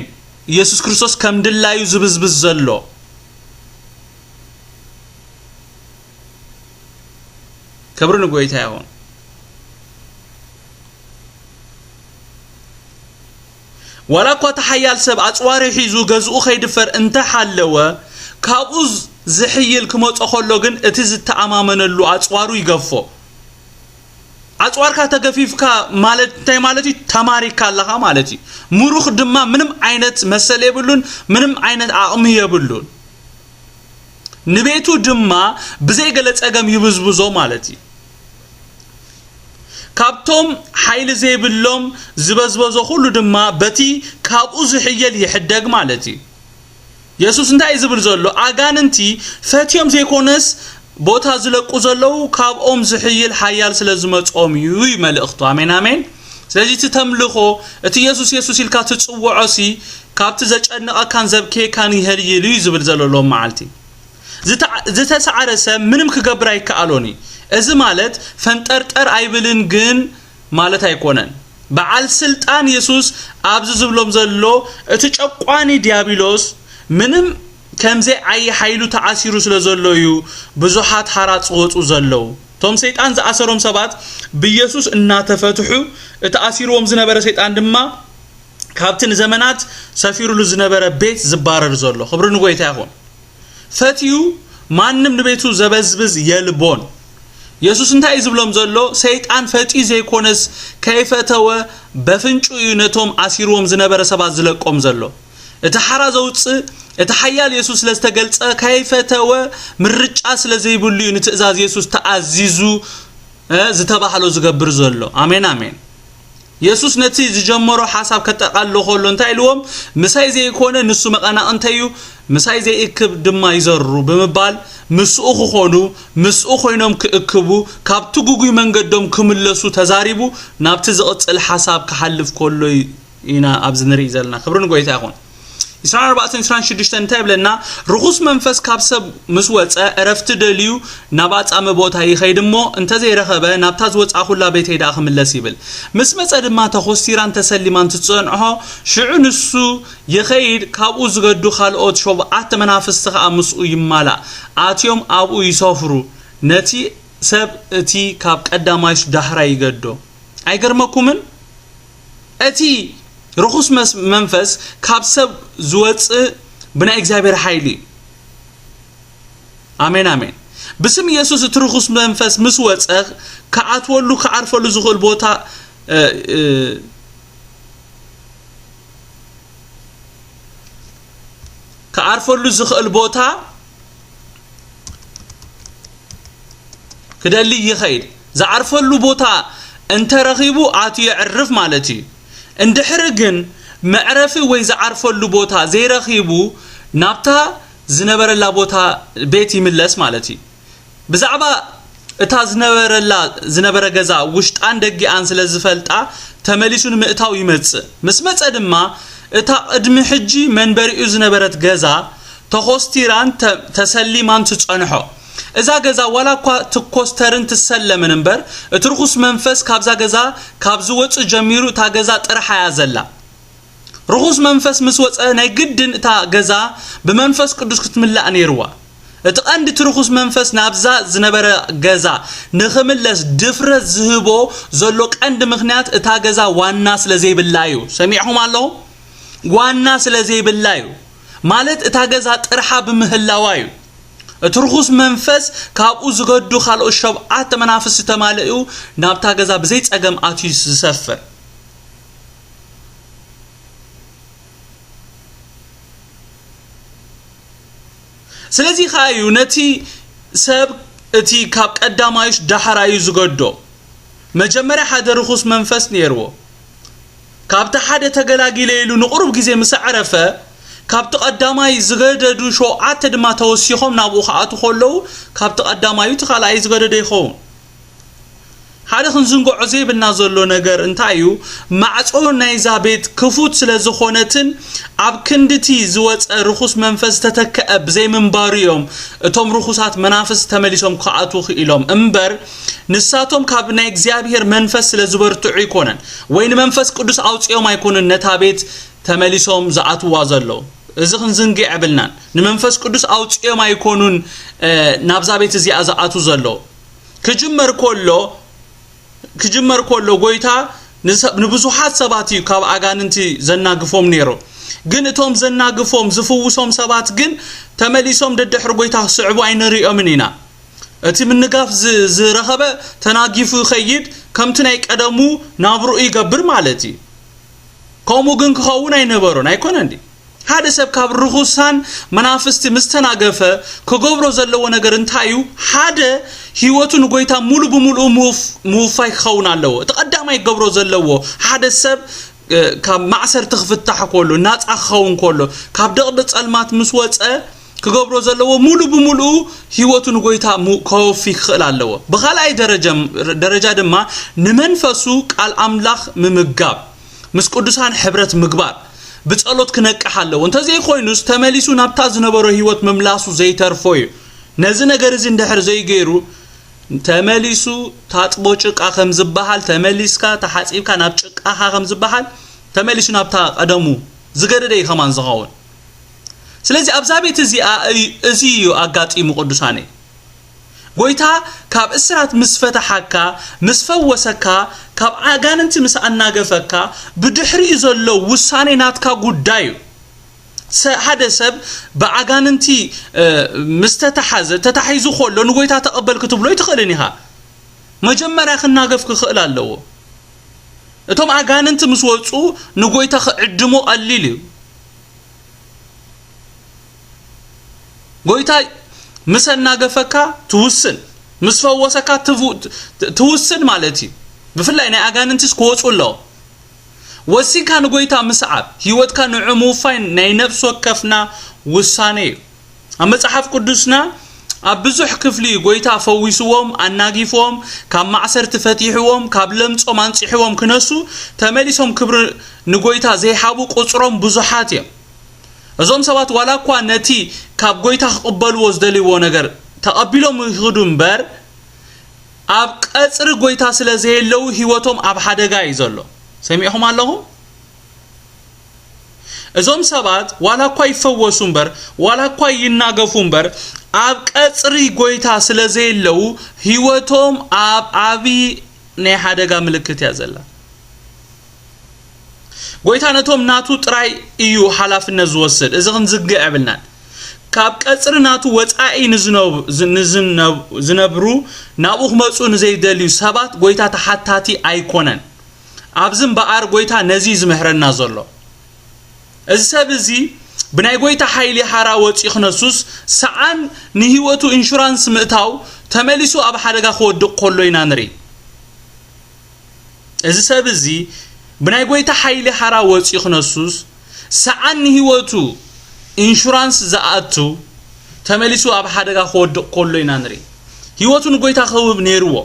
ኢየሱስ ክርስቶስ ከም ድላዩ ዝብዝብዝ ዘሎ። ክብሪ ንጎይታ ይኹን። ዋላ እኳ እቲ ሓያል ሰብ ኣጽዋሪ ሒዙ ገዝኡ ከይድፈር እንተሓለወ፣ ካብኡ ዝ-፣ ዝሕይል ክመጾ ከሎ ግን እቲ ዝተኣማመነሉ ኣጽዋሩ ይገፎ። ኣጽዋርካ ተገፊፍካ ማለት እንታይ ማለት እዩ? ተማሪካ ኣለኻ ማለት እዩ። ምሩኽ ድማ ምንም ዓይነት መሰል የብሉን፣ ምንም ዓይነት ዓቕሚ የብሉን። ንቤቱ ድማ ብዘይ ገለ ጸገም ይብዝብዞ ማለት እዩ። ካብቶም ሓይሊ ዘይብሎም ዝበዝበዞ ኩሉ ድማ በቲ ካብኡ ዝሕየል ይሕደግ ማለት እዩ። የሱስ እንታይ እዩ ዝብል ዘሎ? ኣጋንንቲ ፈትዮም ዘይኮነስ ቦታ ዝለቁ ዘለዉ ካብኦም ዝሕይል ሓያል ስለ ዝመጾም እዩ እዩ መልእኽቱ። ኣሜን፣ ኣሜን። ስለዚ እቲ ተምልኾ፣ እቲ የሱስ፣ የሱስ ኢልካ ትጽውዖ ሲ ካብቲ ዘጨንቐካን ዘብክየካን ይህይል እዩ ዝብል ዘሎ ሎም መዓልቲ። ዝተ-፣ ዝተሳዕረ ሰብ ምንም ክገብር ኣይከኣሎን እዩ። እዚ ማለት ፈንጠርጠር ኣይብልን ግን ማለት ኣይኮነን። በዓል ስልጣን የሱስ ኣብዚ ዝብሎም ዘሎ፣ እቲ ጨቋኒ ዲያብሎስ ምንም ከምዘይ ዓዪ ሓይሉ ተኣሲሩ ስለ ዘሎ እዩ ብዙሓት ሓራጽ ዝወጹ ዘለዉ። እቶም ሰይጣን ዝኣሰሮም ሰባት ብየሱስ እናተፈትሑ፣ እቲ ኣሲርዎም ዝነበረ ሰይጣን ድማ ካብቲ ንዘመናት ሰፊሩሉ ዝነበረ ቤት ዝባረር ዘሎ። ክብሪ ንጎይታ ይኹን። ፈትዩ ማንም ንቤቱ ዘበዝብዝ የልቦን። የሱስ እንታይ እዩ ዝብሎም ዘሎ? ሰይጣን ፈትዩ ዘይኮነስ ከይፈተወ በፍንጩ እዩ ነቶም ኣሲርዎም ዝነበረ ሰባት ዝለቆም ዘሎ። እቲ ሓራ ዘውጽእ፣ እቲ ሓያል የሱስ ስለ ዝተገልጸ ከይፈተወ ምርጫ ስለ ዘይብሉ እዩ ንትእዛዝ የሱስ ተኣዚዙ፣ እ፣ ዝተባህሎ ዝገብር ዘሎ። ኣሜን፣ ኣሜን። የሱስ ነቲ ዝጀመሮ ሓሳብ ከጠቓልሎ ከሎ እንታይ ኢልዎም? ምሳይ ዘይኮነ ንሱ መቐናቕንተይ እዩ፣ ምሳይ ዘይእክብ ድማ ይዘሩ ብምባል ምስኡ ክኾኑ፣ ምስኡ ኮይኖም ክእክቡ፣ ካብቲ ጉጉይ መንገዶም ክምለሱ ተዛሪቡ ናብቲ ዝቕጽል ሓሳብ ክሓልፍ ከሎ ኢና ኣብዚ ንርኢ ዘለና። ክብሪ ንጎይታ ይኹን። ዕስራን ኣርባዕተን ዕስራን ሽዱሽተን እንታይ ይብለና? ርኹስ መንፈስ ካብ ሰብ ምስ ወጸ፣ ዕረፍቲ ደልዩ ናብ ኣጻሚ ቦታ ይኸይድ እሞ፣ እንተ ዘይረኸበ፣ ናብታ ዝወጽኣኹላ ቤተይ ደኣ ክምለስ ይብል። ምስ መጸ ድማ ተኾስቲራን ተሰሊማን ትጸንሖ፣ ሽዑ ንሱ ይኸይድ፣ ካብኡ ዝገዱ ካልኦት ሸውዓተ መናፍስቲ ኸኣ ምስኡ ይማላእ፣ ኣትዮም ኣብኡ ይሰፍሩ። ነቲ ሰብ እቲ ካብ ቀዳማይስ ዳሕራይ ይገዶ። ኣይገርመኩምን? እቲ ርኹስ መስ-፣ መንፈስ ካብ ሰብ ዝወጽእ ብናይ እግዚኣብሔር ሓይሊ እዩ። ኣሜን፣ ኣሜን። ብስም ኢየሱስ እቲ ርኹስ መንፈስ ምስ ወጸ፣ ክኣትወሉ፣ ክዓርፈሉ ዝኽእል ቦታ፣ እ፣ እ፣ ክዓርፈሉ ዝኽእል ቦታ ክደሊ ይኸይድ። ዝዓርፈሉ ቦታ እንተረኺቡ ኣትዩ የዕርፍ ማለት እዩ። እንድሕሪ ግን መዕረፊ ወይ ዝዓርፈሉ ቦታ ዘይረኺቡ ናብታ ዝነበረላ ቦታ ቤት ይምለስ ማለት እዩ። ብዛዕባ እታ ዝነበረላ ዝነበረ ገዛ ውሽጣን ደጊኣን ስለ ዝፈልጣ ተመሊሱ ንምእታው ይመጽእ። ምስ መጸ ድማ እታ ቅድሚ ሕጂ መንበሪኡ ዝነበረት ገዛ ተኾስቲራን ተ-፣ ተሰሊማን ትጸንሖ። እዛ ገዛ ዋላ እኳ ትኮስተርን ትሰለምን እምበር፣ እቲ ርኹስ መንፈስ ካብዛ ገዛ ካብ ዝወጽእ ጀሚሩ እታ ገዛ ጥርሓ እያ ዘላ። ርኹስ መንፈስ ምስ ወጸ ናይ ግድን እታ ገዛ ብመንፈስ ቅዱስ ክትምላእ ነይርዋ። እቲ ቀንዲ እቲ ርኹስ መንፈስ ናብዛ ዝነበረ ገዛ ንኽምለስ ድፍረት ዝህቦ ዘሎ ቀንዲ ምኽንያት እታ ገዛ ዋና ስለ ዘይብላ እዩ። ሰሚዕኹም ኣለኹም? ዋና ስለ ዘይብላ እዩ። ማለት እታ ገዛ ጥርሓ ብምህላዋ እዩ። እቲ ርኹስ መንፈስ ካብኡ ዝገዱ ካልኦት ሸብዓተ መናፍስቲ ተማሊኡ ናብታ ገዛ ብዘይ ጸገም ኣትዩ ዝሰፍር። ስለዚ ኸኣ እዩ ነቲ ሰብ እቲ ካብ ቀዳማዩስ ዳሕራዩ ዝገዶ። መጀመርያ ሓደ ርኹስ መንፈስ ነይርዎ። ካብቲ ሓደ ተገላጊለ ኢሉ ንቑሩብ ግዜ ምስ ኣዕረፈ፣ ካብቲ ቀዳማይ ዝገደዱ ሸውዓተ ድማ ተወሲኾም ናብኡ ክኣትዉ ከለዉ፣ ካብቲ ቀዳማዩ እቲ ካልኣይ ዝገደደ ይኸውን። ሓደ ክንዝንግዖ ዘይብልና ዘሎ ነገር እንታይ እዩ? ማዕጾ ናይዛ ቤት ክፉት ስለ ዝኾነትን ኣብ ክንድቲ ዝወጸ ርኹስ መንፈስ ዝተተክአ ብዘይምንባሩ እዮም እቶም ርኹሳት መናፍስት ተመሊሶም ክኣትዉ ክኢሎም። እምበር ንሳቶም ካብ ናይ እግዚኣብሔር መንፈስ ስለ ዝበርትዑ ኣይኮነን፣ ወይ ንመንፈስ ቅዱስ ኣውጺኦም ኣይኮኑን ነታ ቤት ተመሊሶም ዝኣትዋ ዘለዉ። እዚ ክንዝንግዕ የብልናን። ንመንፈስ ቅዱስ ኣውጺኦም ኣይኮኑን፣ እ፣ ናብዛ ቤት እዚኣ ዝኣትዉ ዘለዉ። ክጅመር ከሎ፣ ክጅመር ከሎ ጎይታ ንሰ- ንብዙሓት ሰባት እዩ ካብ ኣጋንንቲ ዘናግፎም ነይሩ። ግን እቶም ዘናግፎም ዝፍውሶም ሰባት ግን ተመሊሶም ደድሕሪ ጎይታ ክስዕቡ ኣይንሪኦምን ኢና። እቲ ምንጋፍ ዝ- ዝረኸበ ተናጊፉ ይኸይድ፣ ከምቲ ናይ ቀደሙ ናብርኡ ይገብር ማለት እዩ። ከምኡ ግን ክኸውን ኣይነበሮን ኣይኮነን ድዩ? ሓደ ሰብ ካብ ርኹሳን መናፍስቲ ምስ ተናገፈ ክገብሮ ዘለዎ ነገር እንታይ እዩ? ሓደ ህይወቱ ንጎይታ ሙሉ ብምሉኡ ምውፍ- ምውፋይ ክኸውን ኣለዎ። እቲ ቀዳማይ ክገብሮ ዘለዎ ሓደ ሰብ ካብ ማዕሰርቲ ክፍታሕ ከሎ ናጻ ክኸውን ከሎ ካብ ደቕዲ ጸልማት ምስ ወጸ ክገብሮ ዘለዎ ሙሉ ብምሉኡ ህይወቱ ንጎይታ ከወፊ ክኽእል ኣለዎ። ብኻልኣይ ደረጃ ድማ ንመንፈሱ ቃል ኣምላኽ ምምጋብ ምስ ቅዱሳን ሕብረት ምግባር ብጸሎት ክነቅሕ ኣለዎ። እንተዘይኮይኑስ ተመሊሱ ናብታ ዝነበሮ ህይወት ምምላሱ ዘይተርፎ እዩ። ነዚ ነገር እዚ እንድሕር ዘይገይሩ ተመሊሱ ታጥቦ ጭቃ ከም ዝበሃል ተመሊስካ ተሓጺብካ ናብ ጭቃኻ ከም ዝበሃል ተመሊሱ ናብታ ቀደሙ ዝገደደ እዩ ከማን ዝኸውን። ስለዚ ኣብዛ ቤት እዚኣ እዚ እዩ ኣጋጢሙ ቅዱሳነይ። ጎይታ ካብ እስራት ምስ ፈተሓካ ምስ ፈወሰካ ካብ ኣጋንንቲ ምስ ኣናገፈካ ብድሕሪኡ ዘሎ ውሳኔ ናትካ ጉዳይ እዩ። ሰ- ሓደ ሰብ ብኣጋንንቲ ምስ ተተሓዘ ተታሒዙ ከሎ ንጎይታ ተቐበል ክትብሎ ኣይትኽእልን ኢኻ። መጀመርያ ክናገፍ ክኽእል ኣለዎ። እቶም ኣጋንንቲ ምስ ወፁ ንጎይታ ክዕድሞ ቀሊል እዩ። ጎይታ ምስ ኣናገፈካ ትውስን፣ ምስ ፈወሰካ ትውስን ማለት እዩ። ብፍላይ ናይ ኣጋንንትስ ክወፁ ኣለዎ። ወሲንካ ንጎይታ ምስዓብ ህይወትካ ንዑ ምውፋይ ናይ ነፍሲ ወከፍና ውሳኔ እዩ። ኣብ መጽሓፍ ቅዱስና ኣብ ብዙሕ ክፍሊ ጎይታ ፈዊስዎም ኣናጊፍዎም ካብ ማዕሰርቲ ፈቲሕዎም ካብ ለምጾም ኣንጺሕዎም ክነሱ ተመሊሶም ክብሪ ንጎይታ ዘይሃቡ ቁጽሮም ብዙሓት እዮም። እዞም ሰባት ዋላ እኳ ነቲ ካብ ጎይታ ክቕበልዎ ዝደልይዎ ነገር ተቐቢሎም ይኽዱ እምበር ኣብ ቀጽሪ ጎይታ ስለ ዘየለዉ ህይወቶም ኣብ ሓደጋ እዩ ዘሎ። ሰሚዕኹም ኣለኹም? እዞም ሰባት ዋላ እኳ ይፈወሱ እምበር ዋላ እኳ ይናገፉ እምበር ኣብ ቀጽሪ ጎይታ ስለ ዘየለዉ ህይወቶም ኣብ ዓቢ ናይ ሓደጋ ምልክት እያ ዘላ። ጎይታ ነቶም ናቱ ጥራይ እዩ ሓላፍነት ዝወስድ። እዚ ክንዝንግዕ የብልናን። ካብ ቀጽሪ ናቱ ወጻኢ ንዝነብ- ዝ- ንዝነብ- ዝነብሩ ናብኡ ክመጹ ንዘይደልዩ ሰባት ጎይታ ተሓታቲ ኣይኮነን። ኣብዚ እምበኣር ጎይታ ነዚ እዩ ዝምህረና ዘሎ። እዚ ሰብ እዚ ብናይ ጎይታ ሓይሊ ሓራ ወጺኡ ክነሱስ ሰዓን ንህይወቱ ኢንሹራንስ ምእታው ተመሊሱ ኣብ ሓደጋ ክወድቕ ከሎ ኢና ንርኢ። እዚ ሰብ እዚ ብናይ ጎይታ ሓይሊ ሓራ ወፂኡ ክነሱስ ሰዓን ንህይወቱ ኢንሹራንስ ዝኣቱ ተመሊሱ ኣብ ሓደጋ ክወድቕ ከሎ ኢና ንርኢ። ህይወቱ ንጎይታ ክህብ ነይርዎ።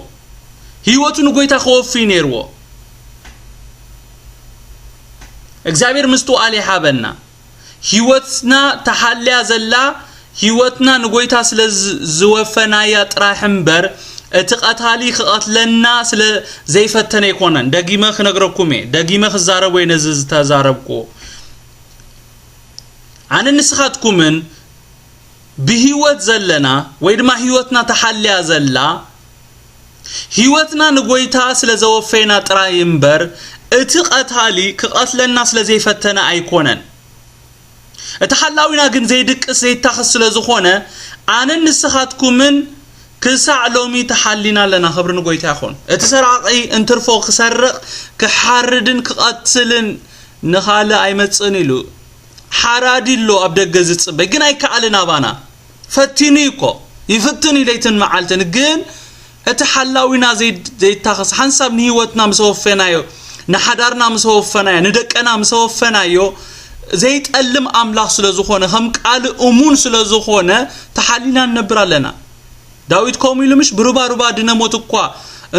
ህይወቱ ንጎይታ ክወፊ ነይርዎ። እግዚኣብሔር ምስትውዓል ይሃበና። ህይወትና ተሓልያ ዘላ ህይወትና ንጎይታ ስለ ዝ- ዝወፈናያ ጥራሕ እምበር እቲ ቀታሊ ክቐትለና ስለ ዘይፈተነ ኣይኮነን። ደጊመ ክነግረኩም እየ፣ ደጊመ ክዛረቦ እየ ነዚ ዝተዛረብኩዎ። ኣነ ንስኻትኩምን ብህይወት ዘለና ወይ ድማ ህይወትና ተሓልያ ዘላ ህይወትና ንጎይታ ስለ ዘወፈየና ጥራይ እምበር እቲ ቀታሊ ክቐትለና ስለ ዘይፈተነ ኣይኮነን። እቲ ሓላዊና ግን ዘይድቅስ ዘይታኸስ ስለ ዝኾነ ኣነን ንስኻትኩምን ክሳዕ ሎሚ ተሓሊና ኣለና። ክብሪ ንጎይታ ይኹን። እቲ ሰራቒ እንትርፎ ክሰርቕ ክሓርድን ክቐትልን ንኻልእ ኣይመጽእን ኢሉ ሓራዲ ኣሎ ኣብ ደገ ዝጽበይ ግን ኣይከኣልን ኣባና። ፈቲኑ እዩ እኮ ይፍትን እዩ ለይትን መዓልትን ግን እቲ ሓላዊና ዘይታኸስ ሓንሳብ ንህይወትና ምስ ኣወፈናዮ ንሓዳርና ምስ ኣወፈናዮ ንደቀና ምስ ኣወፈናዮ ዘይጠልም ኣምላኽ ስለ ዝኾነ ከም ቃል እሙን ስለ ዝኾነ ተሓሊና ንነብር ኣለና። ዳዊት ከምኡ ኢሉ ምሽ ብሩባሩባ ድነ ሞት እኳ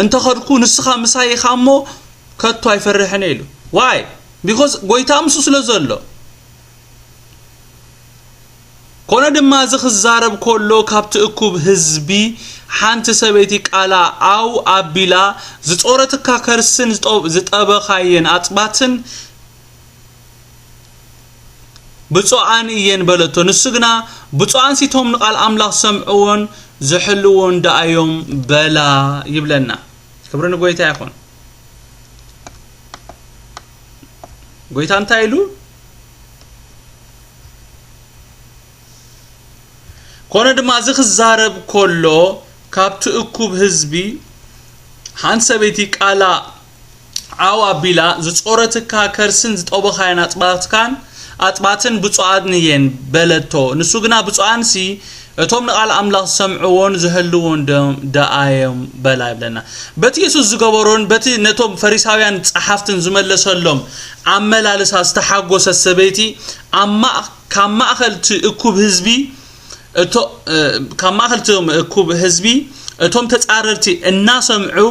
እንተኸድኩ ንስኻ ምሳይ ኢኻ እሞ ከቶ ኣይፈርሕን ኢሉ። ዋይ ቢኮዝ ጎይታ ምስኡ ስለ ዘሎ። ኮነ ድማ እዚ ክዛረብ ከሎ ካብቲ እኩብ ህዝቢ ሓንቲ ሰበይቲ ቃላ ኣው ኣቢላ ዝጾረትካ ከርስን ዝጠበኻየን ኣጽባትን ብፁዓን እየን በለቶ። ንሱ ግና ብፁዓን ሲቶም ንቃል ኣምላኽ ዝሰምዕዎን ዝሕልዎን ደኣዮም በላ ይብለና። ክብሪ ንጎይታ ይኹን። ጎይታ እንታይ ኢሉ? ኮነ ድማ፣ እዚ ክዛረብ ከሎ፣ ካብቲ እኩብ ህዝቢ ሓንቲ ሰበይቲ ቃላ ዓው ኣቢላ፣ "ዝጾረትካ ከርስን ዝጠቦኻያን ኣጽባትካን፣ ኣጽባትን ብፁዓን እየን" በለቶ። ንሱ ግና፣ "ብፁዓንሲ እቶም ንቓል ኣምላኽ ዝሰምዕዎን ዝሕልዎን ደ-፣ ደኣዮም" በላ ይብለና። በቲ የሱስ ዝገበሮን በቲ ነቶም ፈሪሳውያን ጸሓፍትን ዝመለሰሎም ኣመላልሳ ዝተሓጎሰት ሰበይቲ፣ ኣብ ማእ-፣ ካብ ማእከል እቲ እኩብ ህዝቢ፣ እቶ-፣ እ፣ ካብ ማእከል እቶም እኩብ ህዝቢ፣ እቶም ተጻረርቲ እናሰምዑ፣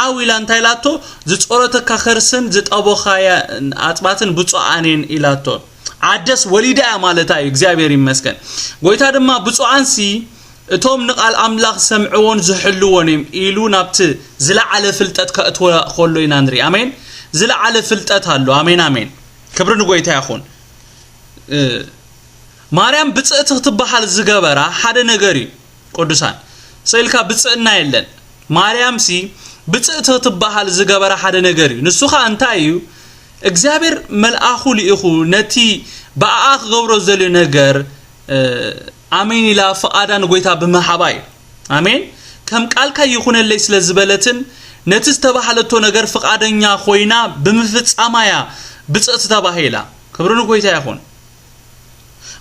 ዓው ኢላ እንታይ ኢላቶ? "ዝጾረተካ ከርስን ዝጠቦኻያ ኣጽባትን ብፁዓን እየን" ኢላቶ። ዓደስ ወሊዳ እያ ማለታ እዩ። እግዚኣብሔር ይመስገን። ጎይታ ድማ፣ "ብፁዓንሲ እቶም ንቓል ኣምላኽ ዝሰምዕዎን ዝሕልዎን እዮም" ኢሉ ናብቲ ዝለዓለ ፍልጠት ከእትወ ከሎ ኢና ንርኢ። ኣሜን። ዝለዓለ ፍልጠት ኣሎ። ኣሜን፣ ኣሜን። ክብሪ ንጎይታ ይኹን። እ፣ ማርያም ብጽእቲ ክትበሃል ዝገበራ ሓደ ነገር እዩ። ቅዱሳን፣ ስኢልካ ብጽእና የለን። ማርያምሲ ብጽእቲ ክትበሃል ዝገበራ ሓደ ነገር እዩ። ንሱ ኸኣ እንታይ እዩ? እግዚኣብሔር መልኣኹ ልኢኹ ነቲ ብኣኣ ክገብሮ ዝደልዮ ነገር፣ እ፣ ኣሜን ኢላ ፍቓዳ ንጎይታ ብምሃባ እዩ። ኣሜን። ከም ቃልካ ይኹነለይ ስለ ዝበለትን ነቲ ዝተባህለቶ ነገር ፍቓደኛ ኮይና ብምፍጻማ እያ ብጽእቲ ተባሂላ። ክብሪ ንጎይታ ይኹን።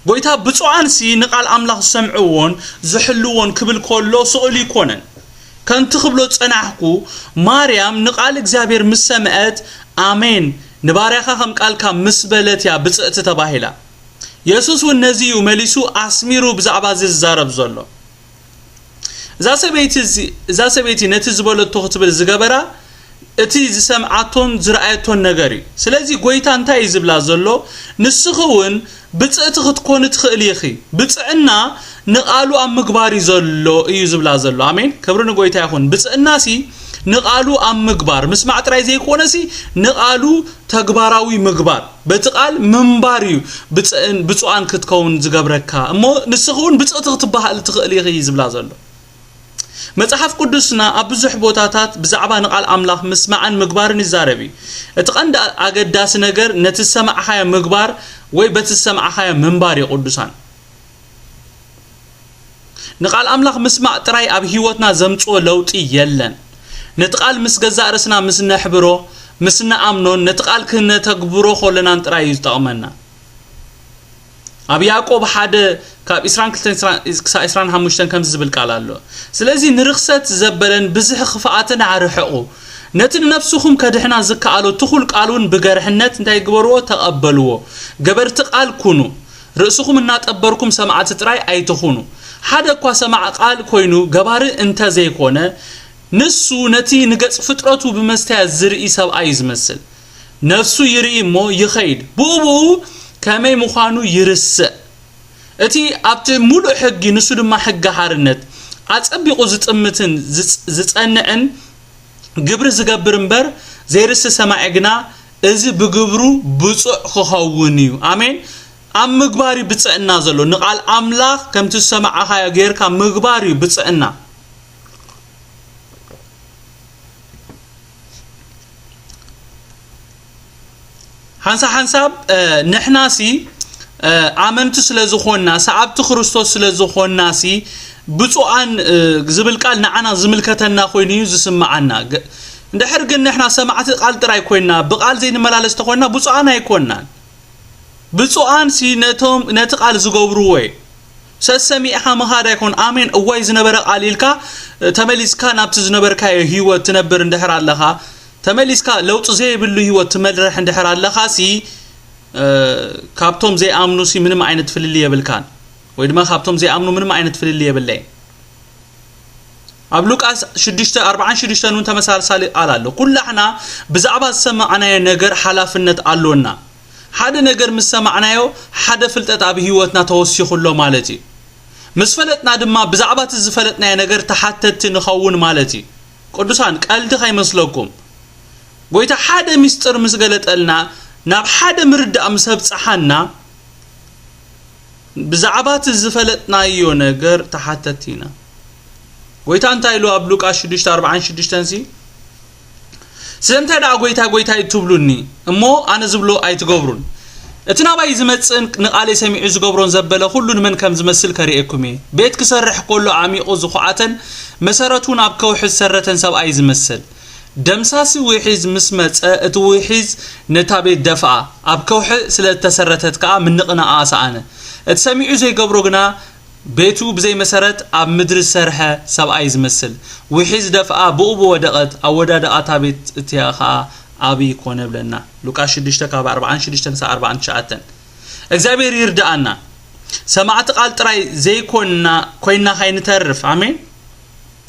ጎይታ፣ "ብፁዓንሲ ንቓል ኣምላኽ ዝሰምዕዎን ዝሕልዎን" ክብል ከሎ ስቕ ኢሉ ኣይኮነን። ከምቲ ክብሎ ዝጸናሕኩ፣ ማርያም ንቓል እግዚኣብሔር ምስ ሰምዐት፣ "ኣሜን፣ ንባርያኻ ከም ቃልካ" ምስ በለት እያ ብጽእቲ ተባሂላ። የሱስ እውን ነዚ እዩ መሊሱ ኣስሚሩ ብዛዕባ እዚ ዝዛረብ ዘሎ። እዛ ሰበይቲ እዚ-፣ እዛ ሰበይቲ ነቲ ዝበለቶ ክትብል ዝገበራ፣ እቲ ዝሰምዓቶን ዝረኣየቶን ነገር እዩ። ስለዚ ጎይታ እንታይ እዩ ዝብላ ዘሎ? "ንስኺ እውን ብጽእቲ ክትኮኒ ትኽእሊ ኢኺ። ብጽዕና ንቓሉ ኣብ ምግባር እዩ ዘሎ" እዩ ዝብላ ዘሎ። ኣሜን። ክብሪ ንጎይታ ይኹን። ብጽዕናሲ ንቓሉ ኣብ ምግባር፣ ምስማዕ ጥራይ ዘይኮነሲ፣ ንቓሉ ተግባራዊ ምግባር፣ በቲ ቃል ምንባር እዩ ብጽእን-፣ ብፁዓን ክትከውን ዝገብረካ። እሞ ንስኺ እውን ብጽእቲ ክትበሃሊ ትኽእሊ ኢኺ እዩ ዝብላ ዘሎ። መጽሓፍ ቅዱስና ኣብ ብዙሕ ቦታታት ብዛዕባ ንቓል ኣምላኽ ምስማዕን ምግባርን ይዛረብ እዩ። እቲ ቀንዲ ኣገዳሲ ነገር ነቲ ዝሰማዕኻዮ ምግባር ወይ በቲ ዝሰማዕኻዮ ምንባር እዩ፣ ቅዱሳን። ንቓል ኣምላኽ ምስማዕ ጥራይ ኣብ ህይወትና ዘምጽኦ ለውጢ የለን። ነቲ ቃል ምስ ገዛእ ርእስና ምስ ነሕብሮ፣ ምስ ንኣምኖን ነቲ ቃል ክነተግብሮ ከለናን ጥራይ እዩ ዝጠቕመና። ኣብ ያዕቆብ ሓደ ካብ ዕስራን ክልተን ክሳብ ዕስራን ሓሙሽተን ከምዚ ዝብል ቃል ኣሎ። "ስለዚ ንርኽሰት ዘበለን ብዝሒ ክፍኣትን ኣርሕቑ። ነቲ ንነፍስኹም ከድሕና ዝከኣሎ ትኹል ቃል እውን ብገርሕነት እንታይ ግበርዎ? ተቐበልዎ። ገበርቲ ቃል ኩኑ። ርእስኹም እናጠበርኩም ሰማዕቲ ጥራይ ኣይትኹኑ። ሓደ እኳ ሰማዕ ቃል ኮይኑ ገባሪ እንተ ዘይኮነ፣ ንሱ ነቲ ንገጽ ፍጥረቱ ብመስተያ ዝርኢ ሰብኣይ እዩ ዝመስል። ነፍሱ ይርኢ እሞ ይኸይድ፣ ብኡ ብኡ ከመይ ምዃኑ ይርስዕ። እቲ ኣብቲ ምሉእ ሕጊ፣ ንሱ ድማ ሕጊ ሓርነት፣ ኣጸቢቑ ዝጥምትን ዝጽ-፣ ዝጸንዕን ግብሪ ዝገብር እምበር ዘይርስዕ ሰማዒ ግና፣ እዚ ብግብሩ ብጹዕ ክኸውን እዩ።" ኣሜን። ኣብ ምግባር እዩ ብጽዕና ዘሎ። ንቓል ኣምላኽ ከምቲ ዝሰማዕኻዮ ጌርካ ምግባር እዩ ብጽዕና። ሓንሳብ ሓንሳብ፣ እ፣ ንሕናሲ፣ እ፣ ኣመንቲ ስለ ዝኾንና፣ ሰዓብቲ ክርስቶስ ስለ ዝኾንናሲ፣ ብፁዓን፣ እ፣ ዝብል ቃል ንዓና ዝምልከተና ኮይኑ እዩ ዝስምዓና። ገ-፣ እንድሕር ግን ንሕና ሰማዕቲ ቃል ጥራይ ኮይንና፣ ብቃል ዘይንመላለስ ተኾይንና፣ ብፁዓን ኣይኮንናን። ብፁዓንሲ ነቶም፣ ነቲ ቃል ዝገብርዎ እዩ። ሰሰሚዕኻ ምኻድ ኣይኮን። ኣሜን፣ እዋይ ዝነበረ ቃል ኢልካ፣ እ፣ ተመሊስካ ናብቲ ዝነበርካዮ ህይወት ትነብር እንድሕር ኣለኻ፣ ተመሊስካ ለውጢ ዘይብሉ ህይወት ትመርሕ እንድሕር ኣለኻሲ፣ እ፣ ካብቶም ዘይኣምኑሲ ምንም ዓይነት ፍልልይ የብልካን። ወይ ድማ ካብቶም ዘይኣምኑ ምንም ዓይነት ፍልልይ የብለይን። ኣብ ሉቃስ ሽዱሽተ ኣርብዓን ሽዱሽተን እውን ተመሳሳሊ ቃል ኣሎ። ኩላሕና ብዛዕባ ዝሰማዕናዮ ነገር ሓላፍነት ኣሎና። ሓደ ነገር ምስ ሰማዕናዮ፣ ሓደ ፍልጠት ኣብ ህይወትና ተወሲኹ ኣሎ ማለት እዩ። ምስ ፈለጥና ድማ፣ ብዛዕባ እቲ ዝፈለጥናዮ ነገር ተሓተትቲ ንኸውን ማለት እዩ። ቅዱሳን፣ ቀልዲ ከይመስለኩም። ጎይታ ሓደ ምስጢር ምስ ገለጠልና፣ ናብ ሓደ ምርዳእ ምስ ኣብጽሓና፣ ብዛዕባ እቲ ዝፈለጥናዮ ነገር ተሓተትቲ ኢና። ጎይታ እንታይ ኢሉ ኣብ ሉቃስ ሽዱሽተ ኣርብዓን ሽዱሽተን ሲ? ስለምንታይ ደኣ ጎይታ ጎይታ እዩ ትብሉኒ፣ እሞ ኣነ ዝብሎ ኣይትገብሩን? እቲ ናባይ ዝመጽእን ንቓለይ ሰሚዑ ዝገብሮን ዘበለ ኩሉ ንመን ከም ዝመስል ከርእየኩም እየ። ቤት ክሰርሕ ከሎ ዓሚቑ ዝኹዓተን መሰረቱ ናብ ከውሒ ዝሰረተን ሰብኣይ ዝመስል። ደምሳሲ ውሒዝ ምስ መጸ፣ እቲ ውሒዝ ነታ ቤት ደፍኣ። ኣብ ከውሒ ስለ እተሰረተት ከኣ ምንቕናቓ ሰኣነ። እቲ ሰሚዑ ዘይገብሮ ግና ቤቱ ብዘይ መሰረት ኣብ ምድሪ ዝሰርሐ ሰብኣይ ዝመስል። ውሒዝ ደፍኣ፣ ብኡ ብወደቐት። ኣወዳድቓ እታ ቤት እቲኣ ኸኣ ዓቢ ኮነ ብለና። ሉቃስ ሽዱሽተ ካብ ኣርብዓን ሽዱሽተን ክሳብ ኣርብዓን ትሽዓተን። እግዚኣብሔር ይርድኣና። ሰማዕቲ ቃል ጥራይ ዘይኮንና ኮይንና ካይንተርፍ። ኣሜን።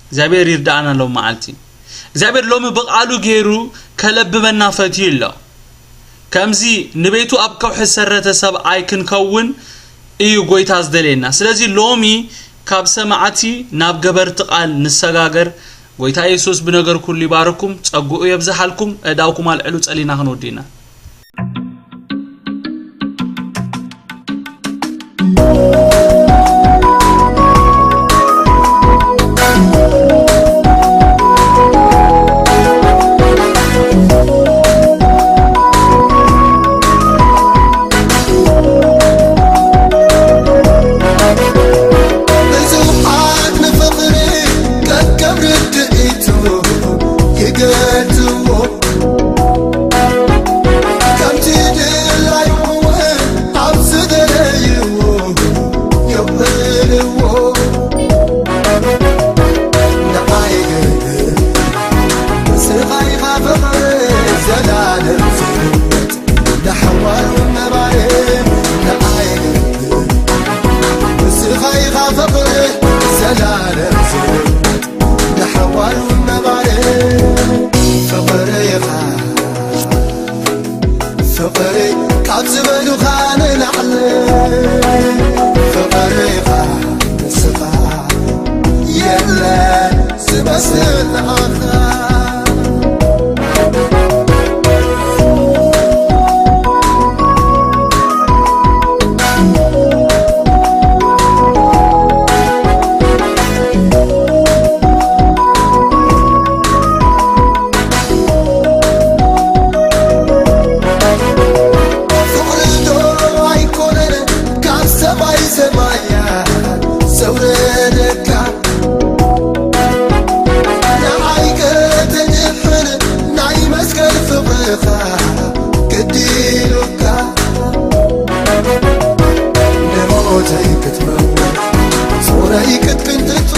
እግዚኣብሔር ይርድኣና ሎም መዓልቲ። እግዚኣብሔር ሎሚ ብቓሉ ገይሩ ከለብመና ፈትዩ ኣሎ። ከምዚ ንቤቱ ኣብ ከውሒ ዝሰረተ ሰብኣይ ክንከውን እዩ ጎይታ ዝደልየና። ስለዚ ሎሚ ካብ ሰማዕቲ ናብ ገበርቲ ቃል ንሰጋገር። ጎይታ የሱስ ብነገር ኩሉ ይባርኩም፣ ጸግኡ የብዝሓልኩም። ኣእዳውኩም ኣልዕሉ፣ ጸሊና ክንወዲ ኢና። ብዙሓት ንፍቕሪ ከከም ርድኢቱ ይገልጽዎ፣ ከምቲ ድላዩ እውን ኣብ ዝደለይዎ የውዕልዎ። ንዓይ ግን ንስኻ ኢኻ ፍቕሪ ዘላለም ዝህይወት፣ ንሓዋሩ ነባሪ። ንዓይ ግን ንስኻ ኢኻ ፍቕሪ ዘላለም ዝህይወት፣ ንሓዋሩ ነባሪ። ፍቕሪ ኢኻ ፍቕሪ ካብ ዝበሉኻ ንላዕሊ፣ ፍቕሪ ኢኻ ንስኻ፣ የለን ዝመስል ንዓኻ። ፍቕሪ ዶ ኣይኮነን ካብ ሰማይ ሰማያት ዘውረደካ? ንዓይ ከተድሕን ናይ መስቀል ፍቕርኻ ግዲ ኢሉካ። ንሞተይ ክትመውት ጾረይ ክትቅንጥጦ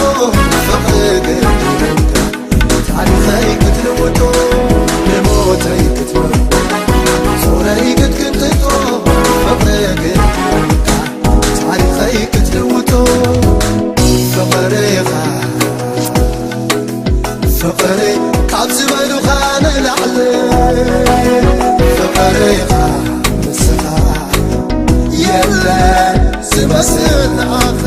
ፍቕሪ ግዲ ኢሉካ። ታሪኸይ ክትልውጦ ንሞተይ ክትመርቶ ጾረይ ክትቅንጥጦ ፍቕሪ ግዲ ኢሉካ። ታሪኸይ ክትልውጦ ፍቕሪ ኢኻ። ፍቕሪ ካብ ዝበሉኻ ንላዕሊ ፍቕሪ ኢኻ። ንስኻ የለን ዝመስል ንዓኻ።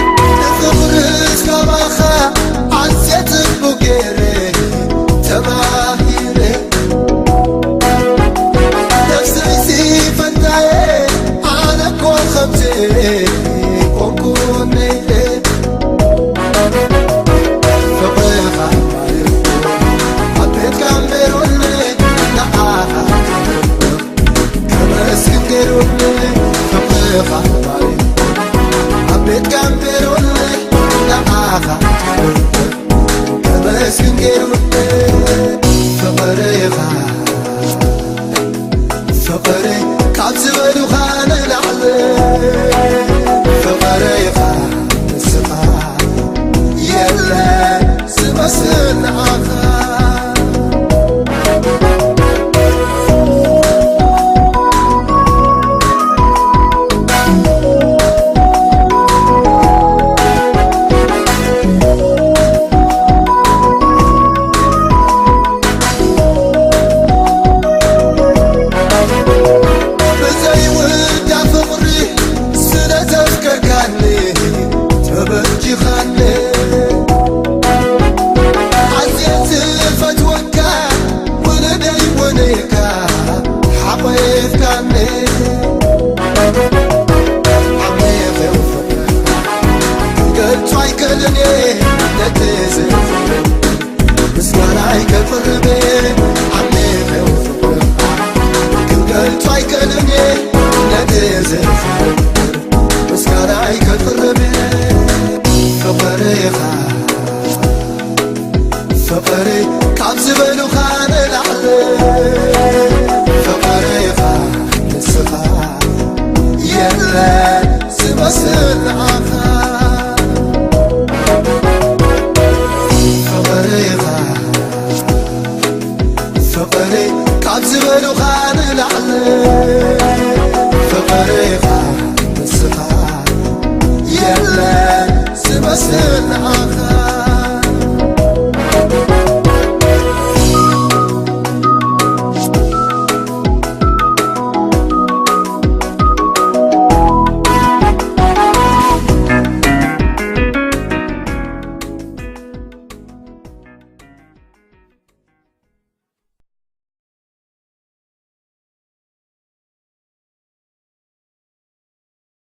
ንፍቕርስ ካባኻ ኣዝየ ጽቡቕ ገይረ ተማሂረ። ነፍሰይሲ ፈታየ ኣነ እኮ ከምዚ ኮንኩ ነይረ። ፍቕርኻ ማርያም ኣብ ቤት ጋምቤሮኒ ንዓኻ ከመስግን ገይሩኒ። ፍቕርኻ ማርያም ኣብ ቤት ጋምቤሮኒ ንዓኻ ከመስግን ገይሩኒ። ፍቕርኻ ፍቕሪ ካብ ዝበሉኻ ንላዕሊ ፍቕርኻ ንስኻ የለን ዝመስል ንዓኻ። ፍቕሪ ካብ ዝበሉኻ ንላዕሊ ፍቕሪኻ ንስኻ የለ ዝመስል ንዓኻ